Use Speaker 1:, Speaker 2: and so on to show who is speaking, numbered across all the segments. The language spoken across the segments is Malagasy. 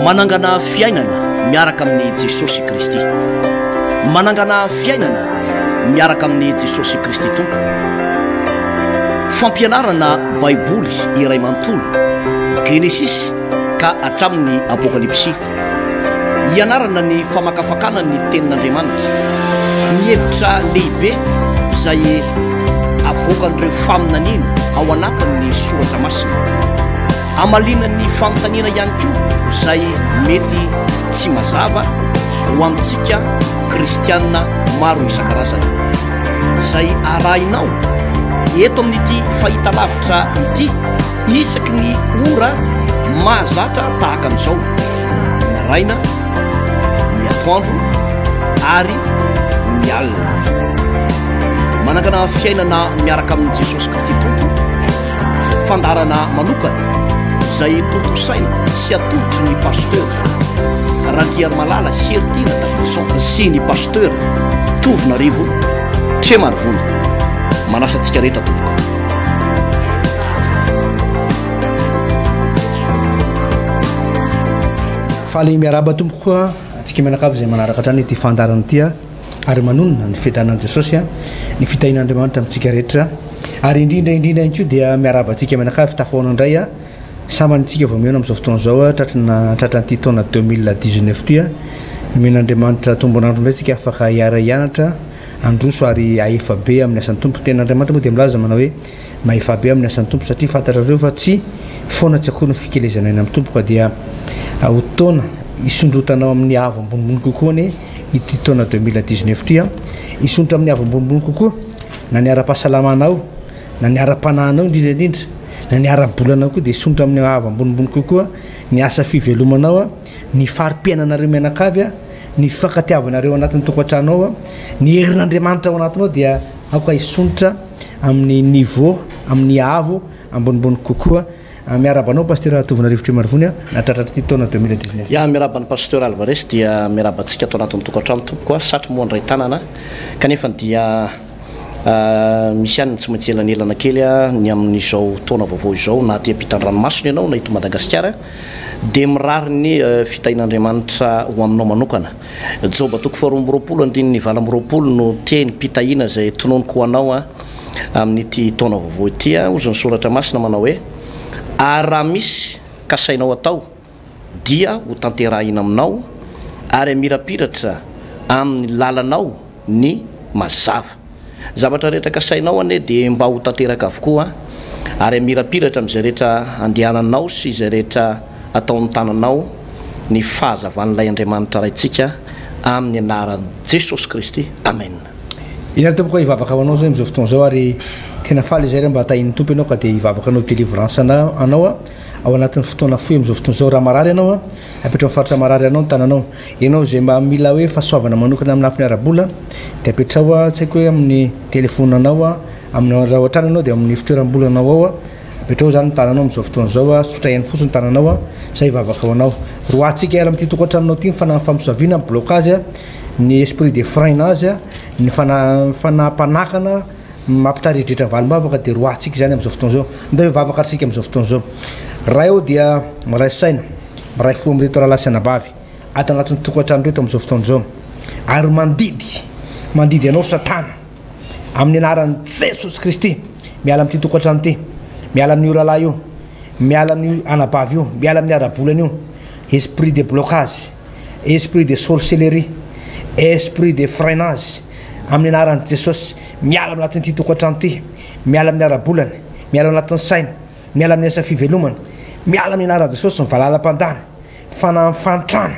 Speaker 1: Manangana fiainana miaraka amin'i Jesosy Kristy. Manangana fiainana miaraka amin'i Jesosy Kristy Tompo. Fampianarana Baiboly iray manontolo, Genesisy ka hatramin'ny Apokalypsy. Hianarana ny famakafakana ny Tenin'Andriamanitra, ny hevitra lehibe izay avoakan'ireo faminaniana ao anatin'ny Soratra Masina. Hamaliana ny fanontaniana ihany koa izay mety tsy mazava ho amintsika kristiana maro isan-karazany. Izay arahinao eto amin'ity fahitalavitra ity isaky ny ora mahazatra tahaka an'izao, ny maraina, ny atoandro ary ny alina. Manangana fiainana miaraka amin'i Jesosy Kristy Tompo. Fandaharana manokana izay tontosaina sy atolotry ny Pasteur Randriarimalala Heritiana Davidson sy ny Pasteur Tovonarivo Tremarivony. Manasa antsika rehetra tompoko.
Speaker 2: Faly miarahaba tompoko antsika mianakavy izay manaraka hatrany ity fandaharana ity ary manonona ny fiadanan'i Jesosy ny fitahian'Andriamanitra amintsika rehetra. Ary indrindra indrindra ihany koa dia miarahaba antsika mianakavy tafahaona indray a. Sambany isika vao mihaona amin'izao fotoana izao a, tratrana tratran'ity taona 2019 ity a. Nomen'Andriamanitra tombon'andro indray isika afaka hiara-hianatra, handroso ary hahefa be amin'ny asan'ny Tompo. Tenin'Andriamanitra moa dia milaza manao hoe mahefa be amin'ny asan'ny Tompo satria fantatrareo fa tsy foana tsy akory ny fikelezana aina amin'ny Tompo ka dia ho taona hisondrotanao amin'ny avo ambonimbony kokoa anie ity taona 2019 ity a. Hisondrotra amin'ny avo ambonimbony kokoa. na ny ara-pahasalamanao, na ny ara-panahinao indrindra indrindra, na ny ara-bolanao koa dia hisondrotra amin'ny haavo ambonimbony kokoa ny asa fivelomanao, ny fari-piainanareo mianakavy, ny fifankatiavanareo anatin'ny tokantrano ao, ny herin'Andriamanitra ao anatinao dia aoka hisondrotra amin'ny niveau, amin'ny haavo ambonimbony kokoa. Miarahaba anao Pasitera Tovonarivo Trimarivony nahatratra ity taona 2019.
Speaker 1: Ya, miarahaba an'i Pasteur Alvarez dia miarahaba antsika ato anatin'ny tokantrano tompoko a, satry moa handray tanana kanefa dia misy ihany ny tsy maintsy elanelana kely ny amin'izao taona vaovao izao na aty ampitan-dranomasina ianao na eto Madagasikara dia mirary ny fitahian'Andriamanitra ho aminao manokana. Joba toko faharoa 22 andininy 28 no tenim-pitahiana izay tononiko ho anao a. amin'ity taona vaovao ity, hozy ny Soratra Masina manao hoe, Ary raha misy kasainao atao, dia hotanterahina aminao, ary hamirapiratra amin'ny lalanao ny mazava. Ny zavatra rehetra kasainao anie dia mba ho tanteraka avokoa, ary hamirapiratra amin'izay rehetra andehananao sy izay rehetra ataon'ny tananao ny fahazavan'ilay Andriamanitra Raintsika, amin'ny anaran'i Jesosy Kristy. Amena.
Speaker 2: Eny ary tompoko hivavaka ho anao zay amizao fotoana zao ary tena faly izay raha mba tahin'ny Tompo ianao ka dia hivavaka anao délivrance anao a ao anatin'ny fotoana fohy amizao fotoana zao raha marary ianao a apetrao faritra marary anao ny tananao ianao izay mba mila hoe fahasoavana manokana amin'ny lafiny ara-bola dia apetrao a tsy haiko hoe amin'ny telefonanao a amin'ny raha ao an-trano ianao dia amin'ny fitoeram-bolanao ao a Apetraho izany ny tananao amin'izao fotoana izao a, tsotra ihany fotsiny ny tananao a, zay hivavaka ho anao. Roahantsika hiala amin'ity tokantranonao ity ny fanahin'ny famosaviana, ny blocage a, ny esprit de freinage a, ny fanahy fanahy mpanakana mampitaredretra ny valim-bavaka dia roahantsika izany amin'izao fotoana izao. Ndao hivavaka ary isika amin'izao fotoana izao. Ray ô dia miray saina, miray fo amin'ireto rahalahy sy anabavy ato anatin'ny tokantrano ireto amin'izao fotoana izao. Ary mandidy, mandidy anao satana. Amin'ny anaran'i Jesosy Kristy, miala amin'ity tokantrano ity, miala amin'io rahalahy io, miala amin'io anabavy io, miala amin'ny ara-bolana io, esprit de blocage, esprit de sorcellerie, esprit de freinage, amin'ny anaran'i Jesosy, miala amin'ny anatin'ity tokantrano ity, miala amin'ny ara-bolana, miala ao anatin'ny saina, miala amin'ny asa fivelomana, miala amin'ny anaran'i Jesosy ny valalam-pandana. Fanahy fahantrana,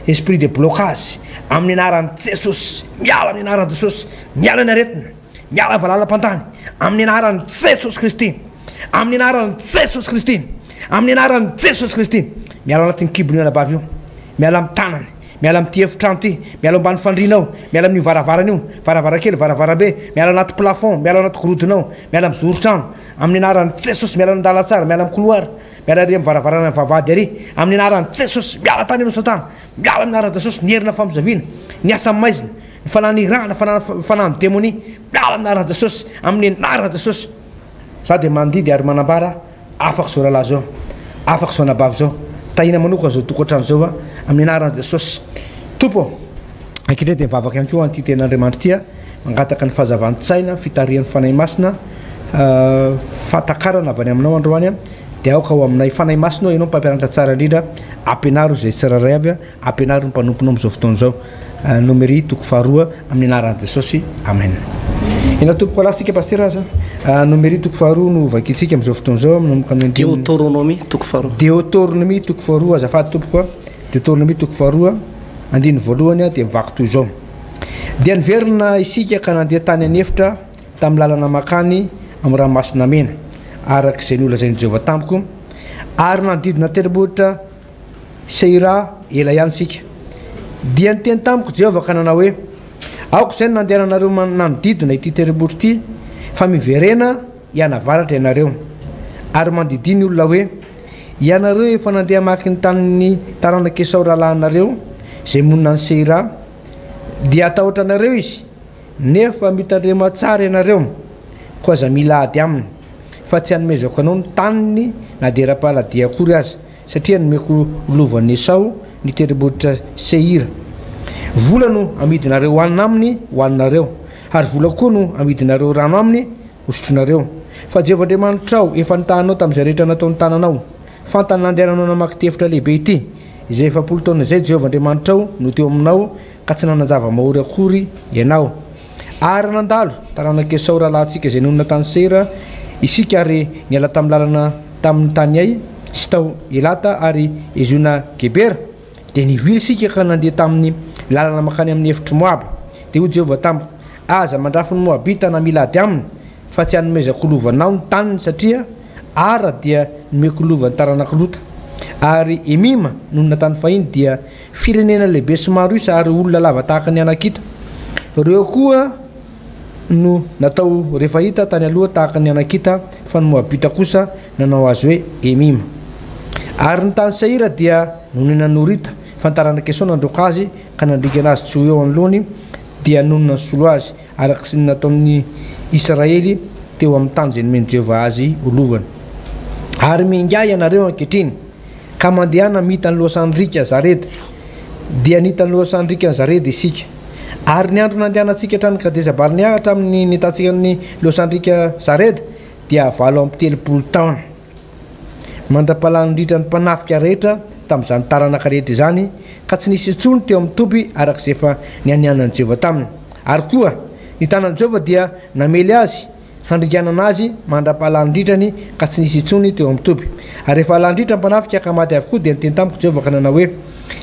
Speaker 2: esprit de blocage, amin'ny anaran'i Jesosy, miala amin'ny anaran'i Jesosy, miala ny aretina, miala ny valalam-pantany, amin'ny anaran'i Jesosy Kristy, amin'ny anaran'i Jesosy Kristy, amin'ny anaran'i Jesosy Kristy, miala ao anatin'ny kibon'io anabavy io, miala amin'ny tanany, miala amin'ity efitrano ity, miala ao ambany fandriana ao, miala amin'io varavarana io, varavarankely, varavarambe, miala anaty plafond, miala ao anaty gorodona ao, miala amin'ny zoron-trano, amin'ny anaran'i Jesosy, miala amin'ny lalantsara, miala amin'ny couloir. Miala ary amin'ny varavarana ny vavahady ary, amin'ny anaran'i Jesosy, miala tany ianao satana, miala amin'ny anaran'i Jesosy, ny herina famosaviana, ny asa maizina, ny fanahy nirahana, fanahy fanahin'ny demonia, miala amin'ny anaran'i Jesosy, amin'ny anaran'i Jesosy. Za dia mandidy ary manambara afaka izao rahalahy izao, afaka izao anabavy izao. Tahina manokana izao tokantrano izao a, amin'ny anaran'i Jesosy. Tompo ô, ankehitriny dia mivavaka ihany koa an'ity tenin'Andriamanitra ity a, mangataka ny fahazavan-tsaina, fitarihan'ny Fanahy Masina, fahatakarana avy any aminao androany a, dia aoka ho aminay. Fanahy Masina ô, Ianao mpampianatra tsara indrindra, ampianaro izay tsirairay avy a, Ampianaro ny mpanomponao amin'izao fotoana izao. Nomery toko faharoa amin'ny anaran'i Jesosy. Amen. Ina tompoko lahy tsika pasitera aza. Nomery toko faharoa no vakintsika amin'izao fotoana izao manomboka amin'ny andininy.
Speaker 1: Deoteronomia toko faharoa.
Speaker 2: Deoteronomia toko faharoa azafady tompoko. Deoteronomia toko faharoa andininy voalohany dia mivaky toy izao. Dia niverina isika ka nandeha tany an'efitra tamin'ny lalana makany amin'ny ranomasina mena araka izay nolazain'i Jehovah tamiko ary nanodidina tendrombohitra Seira ela ihany isika. Dia niteny tamiko Jehovah ka nanao hoe, Aoka izay ny nandehananareo nanodidina ity tendrombohitra ity, fa miverena hianavaratra ianareo. Ary mandidia ny olona hoe, Ianareo efa nandeha hamaky ny tanin'ny taranak'i Esao rahalahinareo, izay monina any Seira, dia hatahotra anareo izy, nefa mitandrema tsara ianareo, koa aza mila ady aminy, fa tsy hanomezako anao ny taniny na dia eram-paladia akory aza. Satria nomeko ho lovan'i Esao ny tendrombohitra Seira. Vola no amidinareo hanina aminy hohaninareo, ary vola koa no amidinareo rano aminy hosotroinareo. Fa Jehovah Andriamanitrao efa nitaha anao tamin'izay rehetra nataon'ny tananao. Fantany nandehananao namaky ity efitra lehibe ity. Izay 40 taona izay Jehovah Andriamanitrao no teo aminao, ka tsy nanan-java-mahory akory ianao. Ary nandalo taranak'i Esao rahalahintsika izay nonina tany Seira isika ary niala tamin'ny lalana tamin'ny tany Ay sy tao Elata ary Eziona-Gebera, dia nivily isika ka nandeha tamin'ny lalana mankany amin'ny efitr'i Moaba. Dia hoy Jehovah tamiko, Aza mandrafy ny Moabita na mila ady aminy, fa tsy hanomezako ho lovanao ny taniny, satria Ara dia nomeko lova ny taranak'i Lota. Ary Emima, nonina tany fahiny, dia Firenena lehibe sy maro isa ary olona lava tahaka ny Anakita. Ireo koa no natao Refaita tany aloha tahaka ny Anakita, fa ny Moabita kosa nanao azy hoe Emima. Ary ny tany Seira dia nonenan'ny Horita, fa ny taranak'i Esao nandroaka azy ka nandringana azy tsy ho eo anoloany, dia nonina nisolo azy, araka ny nataon'ny Israely teo amin'ny tany izay nomen'i Jehovah azy ho lovany. Ary miaingà ianareo ankehitriny, Ka mandehana mita ny lohasahan-driaka Zareda. Dia nita ny lohasahan-driakan'i Zareda isika. Ary ny andro nandehanantsika hatrany Kadesa-Barnea hatramin'ny nitantsika ny lohasahan-driaka Zareda dia 38 taona. Mandra-pahalany-ritra ny mpanafika rehetra tamin'izany taranaka rehetra izany, ka tsy nisy intsony teo amin'ny toby araka izay efa nianianan'i Jehovah taminy. Ary koa, ny tanan'i Jehovah dia namely azy handringanana azy mandra-pahalanindritrany ka tsy nisy intsony teo amin'ny toby. Ary rehefa lanin-dritra ny mpanafika ka maty avokoa, dia niteny tamiko Jehovah ka nanao hoe,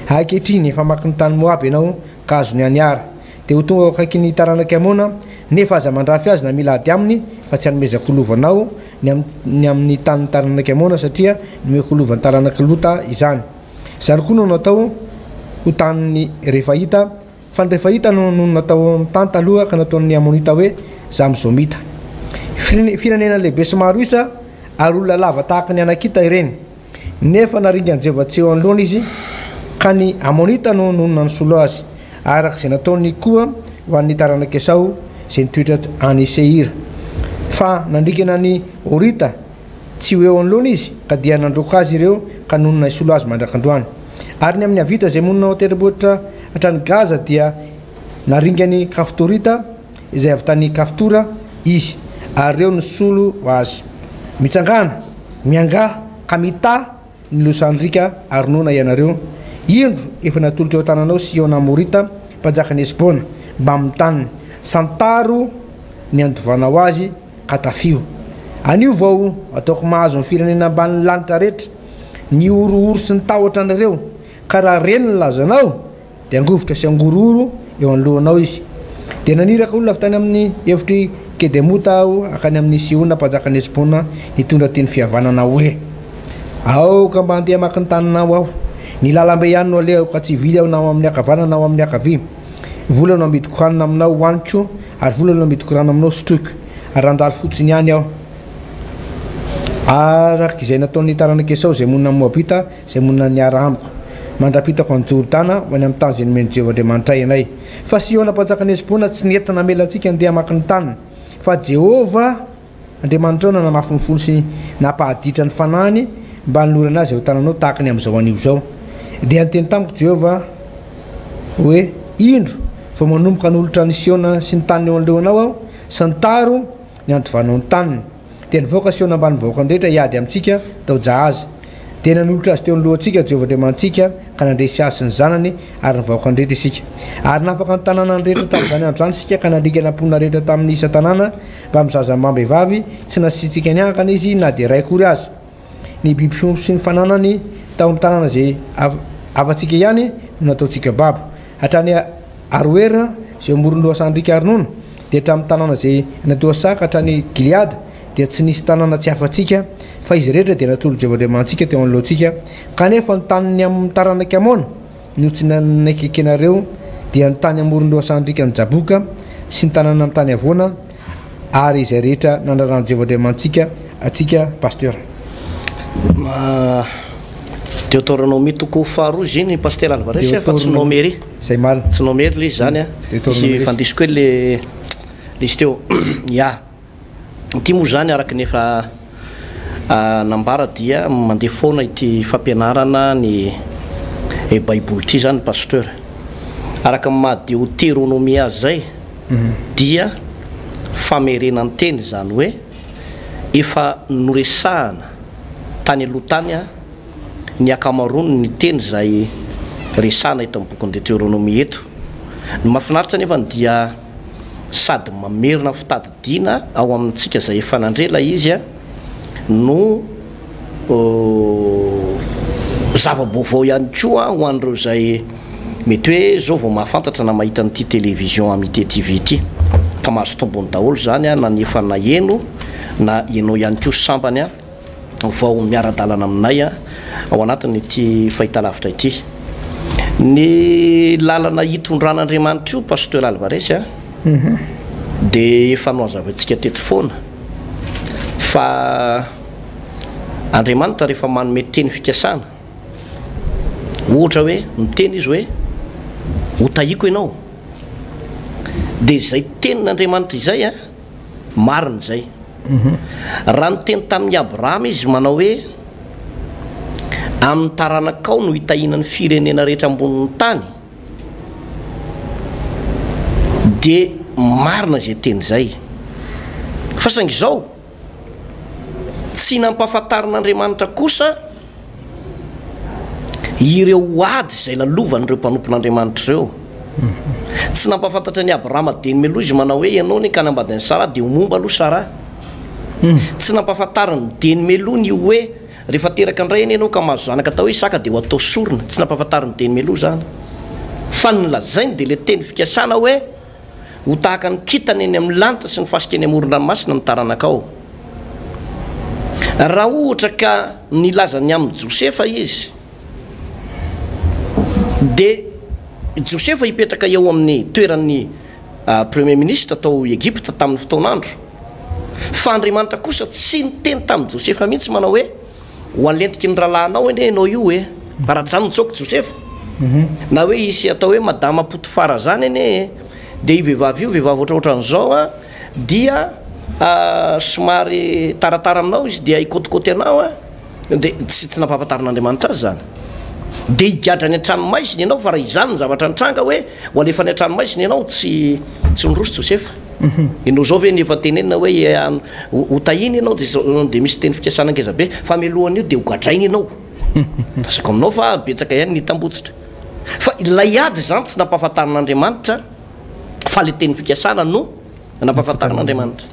Speaker 2: Ankehitriny efa mamaky ny tany Moaba ianao ka azony any Ara. Dia ho tonga eo akaikin'ny taranak'i Amona, nefa aza mandrafy azy na mila ady aminy, fa tsy hanomezako ho lovanao ny ny amin'ny tanin'ny taranak'i Amona, satria nomeko ho lovan'ny taranak'i Lota izany. Izany koa no natao ho tanin'ny Refaita. Fa ny Refaita no nonina tao amin'ny tany taloha ka nataon'ny Amonita hoe Zamzomita. Firenena lehibe sy maro isa ary olona lava tahaka ny Anakita ireny. Nefa naringan'i Jehovah tsy eo anoloany izy, ka ny Amonita no nonina nisolo azy, araka izay nataony koa ho an'ny taranak'i Esao izay nitoetra any Seira. Fa nandringana ny Horita Tsy ho eo anoloany izy, ka dia nandroaka azy ireo ka nonina hisolo azy mandrak'androany. Ary ny amin'ny Avita izay monina ao an-tendrombohitra hatrany Gaza dia naringan'ny Kaftorita, izay avy tany Kaftora, izy, ary ireo nisolo azy. Mitsangàna, miangà, ka mità ny losan-driaka Arnona ianareo. Indro, efa natolotra eo an-tananao Sihona Amorita, mpanjakan'i Hesbona, mbamin'ny taniny. Santaro ny handovanao azy, ka tafio. Anio vao ataoko mahazo ny firenena ambanin'ny lanitra rehetra ny horohoro sy ny tahotra anareo, ka raha reny ny lazanao, dia hangovitra sy hangorohoro eo anoloanao izy. Dia naniraka olona avy tany amin'ny efitr'i Kedemota aho hankany amin'i Sihona mpanjakan'i Hesbona hitondra teny fihavanana hoe, Aoka mba handeha hamaky ny taninao aho. Ny lalambe ihany no alehako, ka tsy hivily aho na ho amin'ny ankavanana na ho amin'ny ankavia. Vola no amidiko hanina aminao hohaniko, ary vola no amidiko rano aminao sotroiko, ary handalo fotsiny ihany aho. Araka izay nataon'ny taranak'i Esao izay monina amin'ny Moabita, izay monina niara amiko, mandra-pitako an'i Jordana ho any amin'ny tany izay nomen'i Jehovah Andriamanitray anay. Fa Sihona mpanjakan'i Hesbona tsy nety namela antsika handeha hamaky ny taniny, fa Jehovah Andriamanitrao nanamafy ny fony sy nampahaditra ny fanahiny mba hanolorana azy eo an-tananao tahaka ny amin'izao anio izao. Dia niteny tamiko Jehovah hoe, Indro, vao manomboka hanolotra an'i Siona sy ny taniny eo anoloanao Aho, santaro ny handovanao ny taniny. Dia nivoaka Siona mbamin'ny vahoakany rehetra hiady amintsika tao Jahaza. Dia nanolotra azy teo anoloantsika Jehovah Andriamanitsika, ka nandresy azy sy ny zanany ary ny vahoakany rehetra isika. Ary nafaka ny tanànany rehetra tamin'izany andro izany isika, ka nandringana mponina rehetra tamin'ny isan-tanàna mbamin'ny zaza amam-behivavy, tsy nasiantsika niankana izy na dia iray akory aza. Ny biby fiompy sy ny fananany tao amin'ny tanàna izay havantsika ihany no nataontsika babo. Hatrany Aroera, izay eo amoron'ny lohasahan-driaka Arnona, dia hatramin'ny tanàna izay natohasaha ka hatrany Gileada, dia tsy nisy tanàna tsy afa-tsika, fa izy rehetra dia natolotr'i Jehovah Andriamanitsika teo anoloantsika. Kanefa ny tanin'ny amin'ny taranak'i Amona no tsy nanekenareo, dia ny tany amoron'ny lohasahan-driakan'i Jaboka sy ny tanàna amin'ny tany havoana, ary izay rehetra nandraran'i Jehovah Andriamanitsika antsika. Pasteur.
Speaker 1: Deoteronomia toko faharoa izy iny Pasitera Alvarez fa tsy Nomery.
Speaker 2: Izay marina.
Speaker 1: Tsy Nomery ilay izy izany a. Misy fandiso kely le le izy teo. Ya. Ity moa izany araka ny efa nambara dia mandeha foana ity fampianarana ny Baiboly ity izany Pasteur. Araka ny maha Deoteronomia azy izay dia famerenan-teny izany hoe efa noresahana tany aloha tany ny ankamaroan' ny teny izay resahana eto amin'ny bokin'ny Deteronomia eto. Ny mahafinaritra anefa dia sady mamerina fitadidiana ao amintsika izay efa nandre ilay izy no zava-baovao ihany koa ho an'ireo izay mety hoe izao vao mahafantatra na mahita an'ity télévision Amitié TV ity. Ka mahazo tombony daholo izany na ny efa naheno na ianao ihany koa sambany vao miara-dalana aminay ao anatin'ity fahitalavitra ity. Ny lalana hitondran'Andriamanitra io Pasteur Alvarez a dia efa nohazavaintsika teto foana fa Andriamanitra rehefa manome teny fikasana, ohatra hoe miteny Izy hoe ho tahiako ianao, dia izay tenin'Andriamanitra izay a, marina izay. Raha niteny tamin'i Abrahama Izy manao hoe amin'ny taranakao no hitahiana ny firenena rehetra ambonin'ny tany, dia marina izay teny izay. Fa saingy izao, Tsy nampahafantarin'Andriamanitra kosa ireo ady izay lalovan'ireo mpanompon'Andriamanitra ireo. Tsy nampahafantatra an'i Abrahama dieny mialoha izy manao hoe, Ianao anie ka hanambady an'i Saraha, dia ho momba aloha Saraha. Tsy nampahafantariny dieny mialoha ny hoe, Rehefa teraka indray anie ianao ka mahazo zanaka atao hoe Isaka dia ho atao sorona. Tsy nampahafantariny dieny mialoha izany. Fa ny nolazainy dia ilay teny fikasana hoe, Ho tahaka ny kintana eny amin'ny lanitra sy ny fasika eny amoron-dranomasina ny taranakao. Raha ohatra ka nilaza ny amin'i Josefa izy, dia Josefa hipetraka eo amin'ny toeran'ny Premier Ministre tao Egypta tamin'ny fotoan'andro. Fa Andriamanitra kosa tsy niteny tamin'i Josefa mihitsy manao hoe, Ho alentiky ny rahalahinao anie ianao io e! Raha tsy izany nitsoaka Josefa. Na hoe hisy atao hoe madama Potifara izany anie e! Dia io vehivavy io, vehivavy ohatrohatran'izao an, dia somary taratara aminao izy dia hikôtikôty anao an, dia tsy tsy nampahafantarin'Andriamanitra azy izany. Dia higadra any an-tranomaizina ianao fa raha izany ny zavatra nitranga hoe ho alefa any an-tranomaizina ianao, tsy tsy niroso Josefa. Ianao izao ve no efa tenenina hoe ho tahiana ianao dia izao dia misy teny fikasana ngeza be fa mialohan'io dia ho gadraina ianao. Lazaiko aminao fa betsaka ihany ny hitambotsitra. Fa ilay ady izany tsy nampahafantarin'Andriamanitra fa ilay teny fikasana no nampahafantarin'Andriamanitra.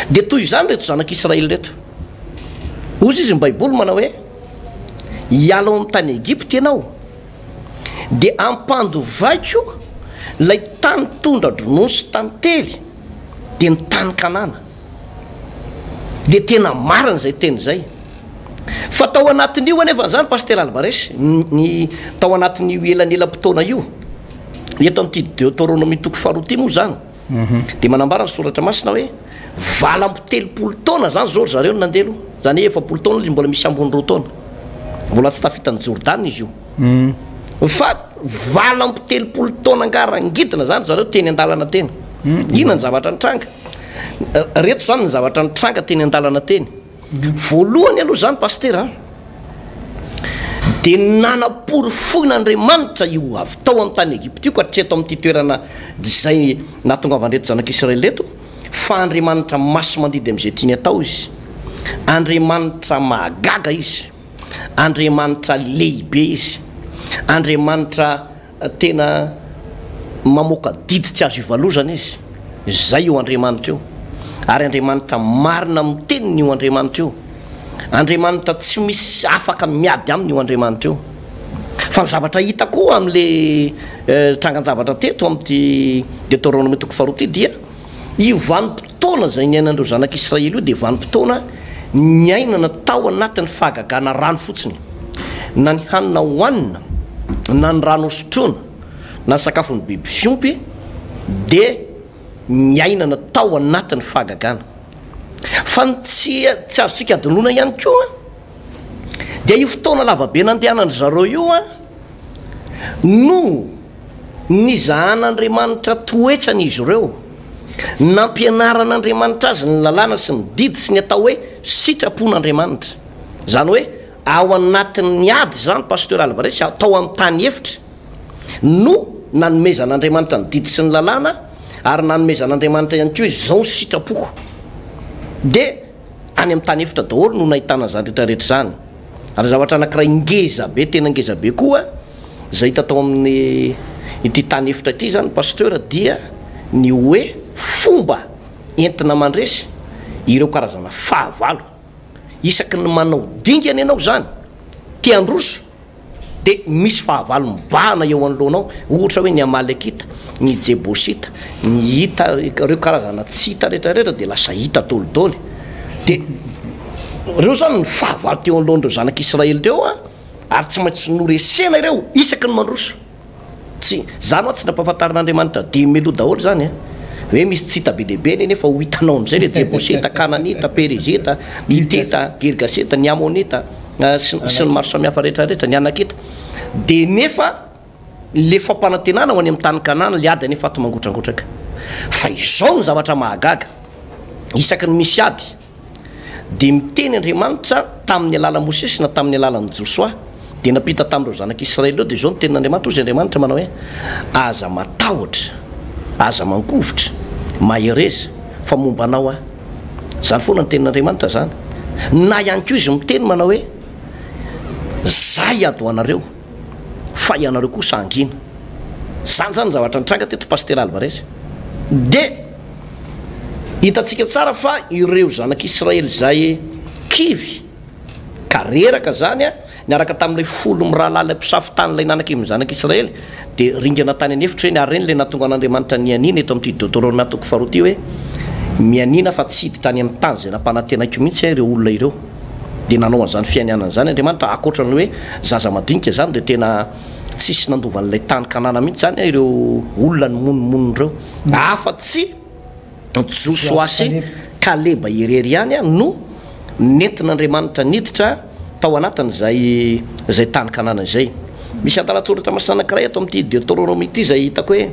Speaker 1: Dia toy izany ireto zanak'Israely ireto. Hozy izy ny Baiboly manao hoe hiala ao amin'ny tany Egypta ianao. Dia ampandovaiko ilay tany tondra-dronono sy tantely, dia ny tany Kanana. Dia tena marina izay teny izay. Fa tao anatin'io anefa izany, Pasitera Alvarez, ny tao anatin'io elanelam-potoana io, eto amin'ity Deoteronomia toko faharoa ity moa izany, dia manambara ny Soratra Masina hoe, 38 taona izany izao ry zareo no nandeha aloha, izany hoe 40 taona izy mbola misy ambiny roa taona. Mbola tsy tafita an'i Jordana izy io. Fa 38 taona angaha rangidina izany ry zareo teny an-dalana teny. Inona ny zavatra nitranga? Reto izany ny zavatra nitranga teny an-dalana teny. Voalohany aloha izany Pasitera an! Dia nanaporofoin'Andriamanitra io avy tao amin'ny tany Egypta io ka hatreto amin'ity toerana izay nahatongavan'ireto zanak'Israely ireto, fa Andriamanitra masi-mandidy amin'izay tiany atao Izy. Andriamanitra mahagaga Izy. Andriamanitra lehibe Izy. Andriamanitra Tena mamoaka didy tsy azo ivalozana Izy. Izay io Andriamanitra io. Ary Andriamanitra marina amin'ny teniny io Andriamanitra io. Andriamanitra tsy misy afaka miady aminy io Andriamanitra io. Fa ny zavatra hita koa amin'le trangan-javatra teto amin'ity Deoteronomia toko faharoa ity dia io vanim-potoana izay niainan'ireo zanak'Israely io dia vanim-potoana niainana tao anatin'ny fahagagana rano fotsiny. Na ny hanina hohanina, na ny rano hosotroina, na ny sakafon'ny biby fiompy dia niainana tao anatin'ny fahagagana. Fa ny tsy tsy azontsika adinoina ihany koa dia io fotoana lavabe nandehanan-dry zareo io no Nizahan'Andriamanitra toetrany izy ireo. Nampianaran'Andriamanitra azy ny lalàna sy ny didy sy ny atao hoe sitrapon'Andriamanitra. Izany hoe ao anatin'ny ady izany Pasteur Alvarez, tao amin'ny tany efitra no nanomezan'Andriamanitra ny didy sy ny lalàna ary nanomezan'Andriamanitra ihany koa hoe izao ny sitrapoko. Dia any amin'ny tany efitra daholo no nahitana izany rehetra rehetra izany. Ary zavatra anankiray ngeza be, tena ngeza be koa, izay hita tao amin'ny ity tany efitra ity izany Pasteur dia ny hoe fomba entina mandresy ireo karazana fahavalo. Isaky ny manao dingana ianao izany, te handroso dia misy fahavalo mibahana eo anoloanao, ohatra hoe ny Amalekita, ny Jebosita, ny Hita, ireo karazana tsy hita rehetra rehetra dia lasa hita dolidoly. Dia ireo izany ny fahavalo teo anoloan'ireo zanak'Israely ireo an. Ary tsy maintsy noresena ireo isaky ny mandroso. Tsy, zany hoa tsy nampahafantarin'Andriamanitra dimy mialoha daholo izany an! Hoe misy tsy hita be dia be anie nefa ho hitanao amin'izay ilay Jebosita, Kananita, Perizita, Hitita, Girgasita, ny Amonita, sy, sy ny maro samihafa rehetra rehetra, ny Anakita. Dia nefa le fampanantenana ho any amin'ny tany Kanana, le ady anefa ato mangotrangotraka. Fa izao no zavatra mahagaga, isaky ny misy ady, Dia miteny Andriamanitra tamin'ny alalan'i Mosesy na tamin'ny alalan'i Josoa, dia nampita tamin'ireo zanak'Israely ireo, dia izao no tenin'Andriamanitra, hozy Andriamanitra manao hoe, Aza matahotra, aza mangovitra, mahereza, fa momba anao Aho. Izany foana ny tenin'Andriamanitra izany. Na ihany koa Izy miteny manao hoe, Izaho hiady ho anareo, fa ianareo kosa hangina. Izany izany ny zavatra nitranga teto Pasitera Alvarez. Dia. Hitantsika tsara fa ireo zanak'Israely izay kivy ka reraka izany, niaraka tamin'ilay folo mirahalahy ilay mpisafo tany ilay nanakivy ny zanak'Israely, dia ringana tany an'efitra ireny, ary ireny ilay nahatonga an'Andriamanitra nianiana eto amin'ity Deoteronomia toko faharoa ity hoe, Mianiana fa tsy hiditra any amin'ny tany izay nampanantenaiko mihitsy ireo olona ireo. Dia nanao an'izany fianianana izany Andriamanitra, ankoatra ny hoe zaza madinika izany dia tena tsisy nandova an'ilay tany Kanana mihitsy izany ireo olona nimonomonona ireo. Afa-tsy Josoa sy Kaleba irery ihany no nentin'Andriamanitra niditra tao anatin'izay izay tany Kanana izay. Misy andalan-tsoratra masina anankiray ato amin'ity Deoteronomia ity izay hitako hoe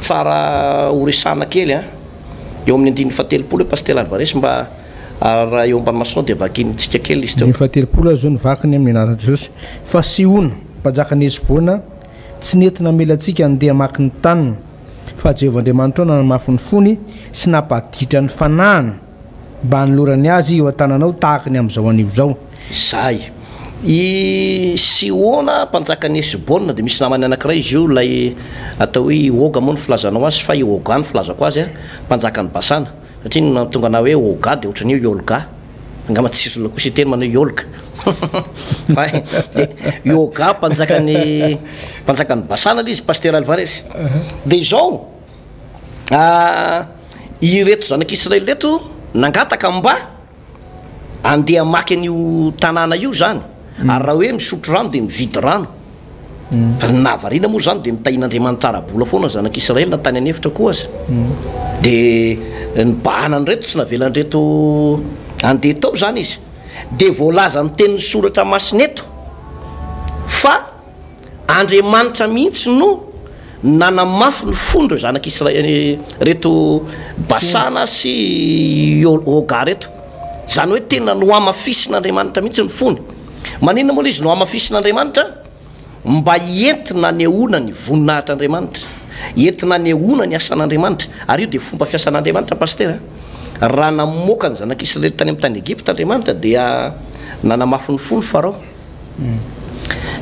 Speaker 1: tsara horesahana kely an. Eo amin'ny andininy fahatelopolo hoe Pasitera Alvarez mba raha eo ambany masonao dia vakintsika kely izy teo.
Speaker 2: Andininy fahatelopolo aho izao no vakiny amin'ny anaran'i Jesosy. Fa Sihona, mpanjakan'i Hesbona, tsy nety namela antsika handeha hamaky ny taniny. Fa Jehovah Andriamanitrao nanamafy ny fony sy nampaditra ny fanahiny mba hanolorany azy eo an-tananao tahaka ny amin'izao anio izao.
Speaker 1: Izay. I Sihona, mpanjakan'i Hesbona, dia misy namany anankiray izy io, ilay atao hoe i Oga moa no filazanao azy, fa i Oga no filazako azy, mpanjakan'i Basana. Satria ny nahatonga anah hoe Oga dia ohatran'ny hoe i Olga. Angamba tsisy olona kosa hiteny manao hoe i Olga. Fa dia i Oga mpanjakan'i mpanjakan'i Basana ilay izy, Pasitera Alvarez. Dia izao, ireto zanak'Israely ireto nangataka mba Andeha hamaky an'io tanàna io izany, ary raha hoe misotro rano dia mividy rano. Fa ny nahavariana moa izany dia nitahian'Andriamanitra ara-bola foana ny zanak'Israely na tany an'efitra koa aza. Dia nibahana an'ireto, tsy navelan'ireto handeha tao izany izy. Dia voalazan'ny tenin'ny Soratra Masina eto fa Andriamanitra mihitsy no nanamafy ny fon'ireo zanak'Israely, ireto Basana sy Oga ireto. Izany hoe tena nohamafisin'Andriamanitra mihitsy ny fony. Maninona moa ilay izy no hamafisin'Andriamanitra? Mba entina anehoana ny voninahitr'Andriamanitra, entina anehoana ny asan'Andriamanitra, ary io dia fomba fiasan'Andriamanitra Pasitera a! Raha namoaka ny zanak'Israely tany amin'ny tany Egypta Andriamanitra dia nanamafy ny fony Farao.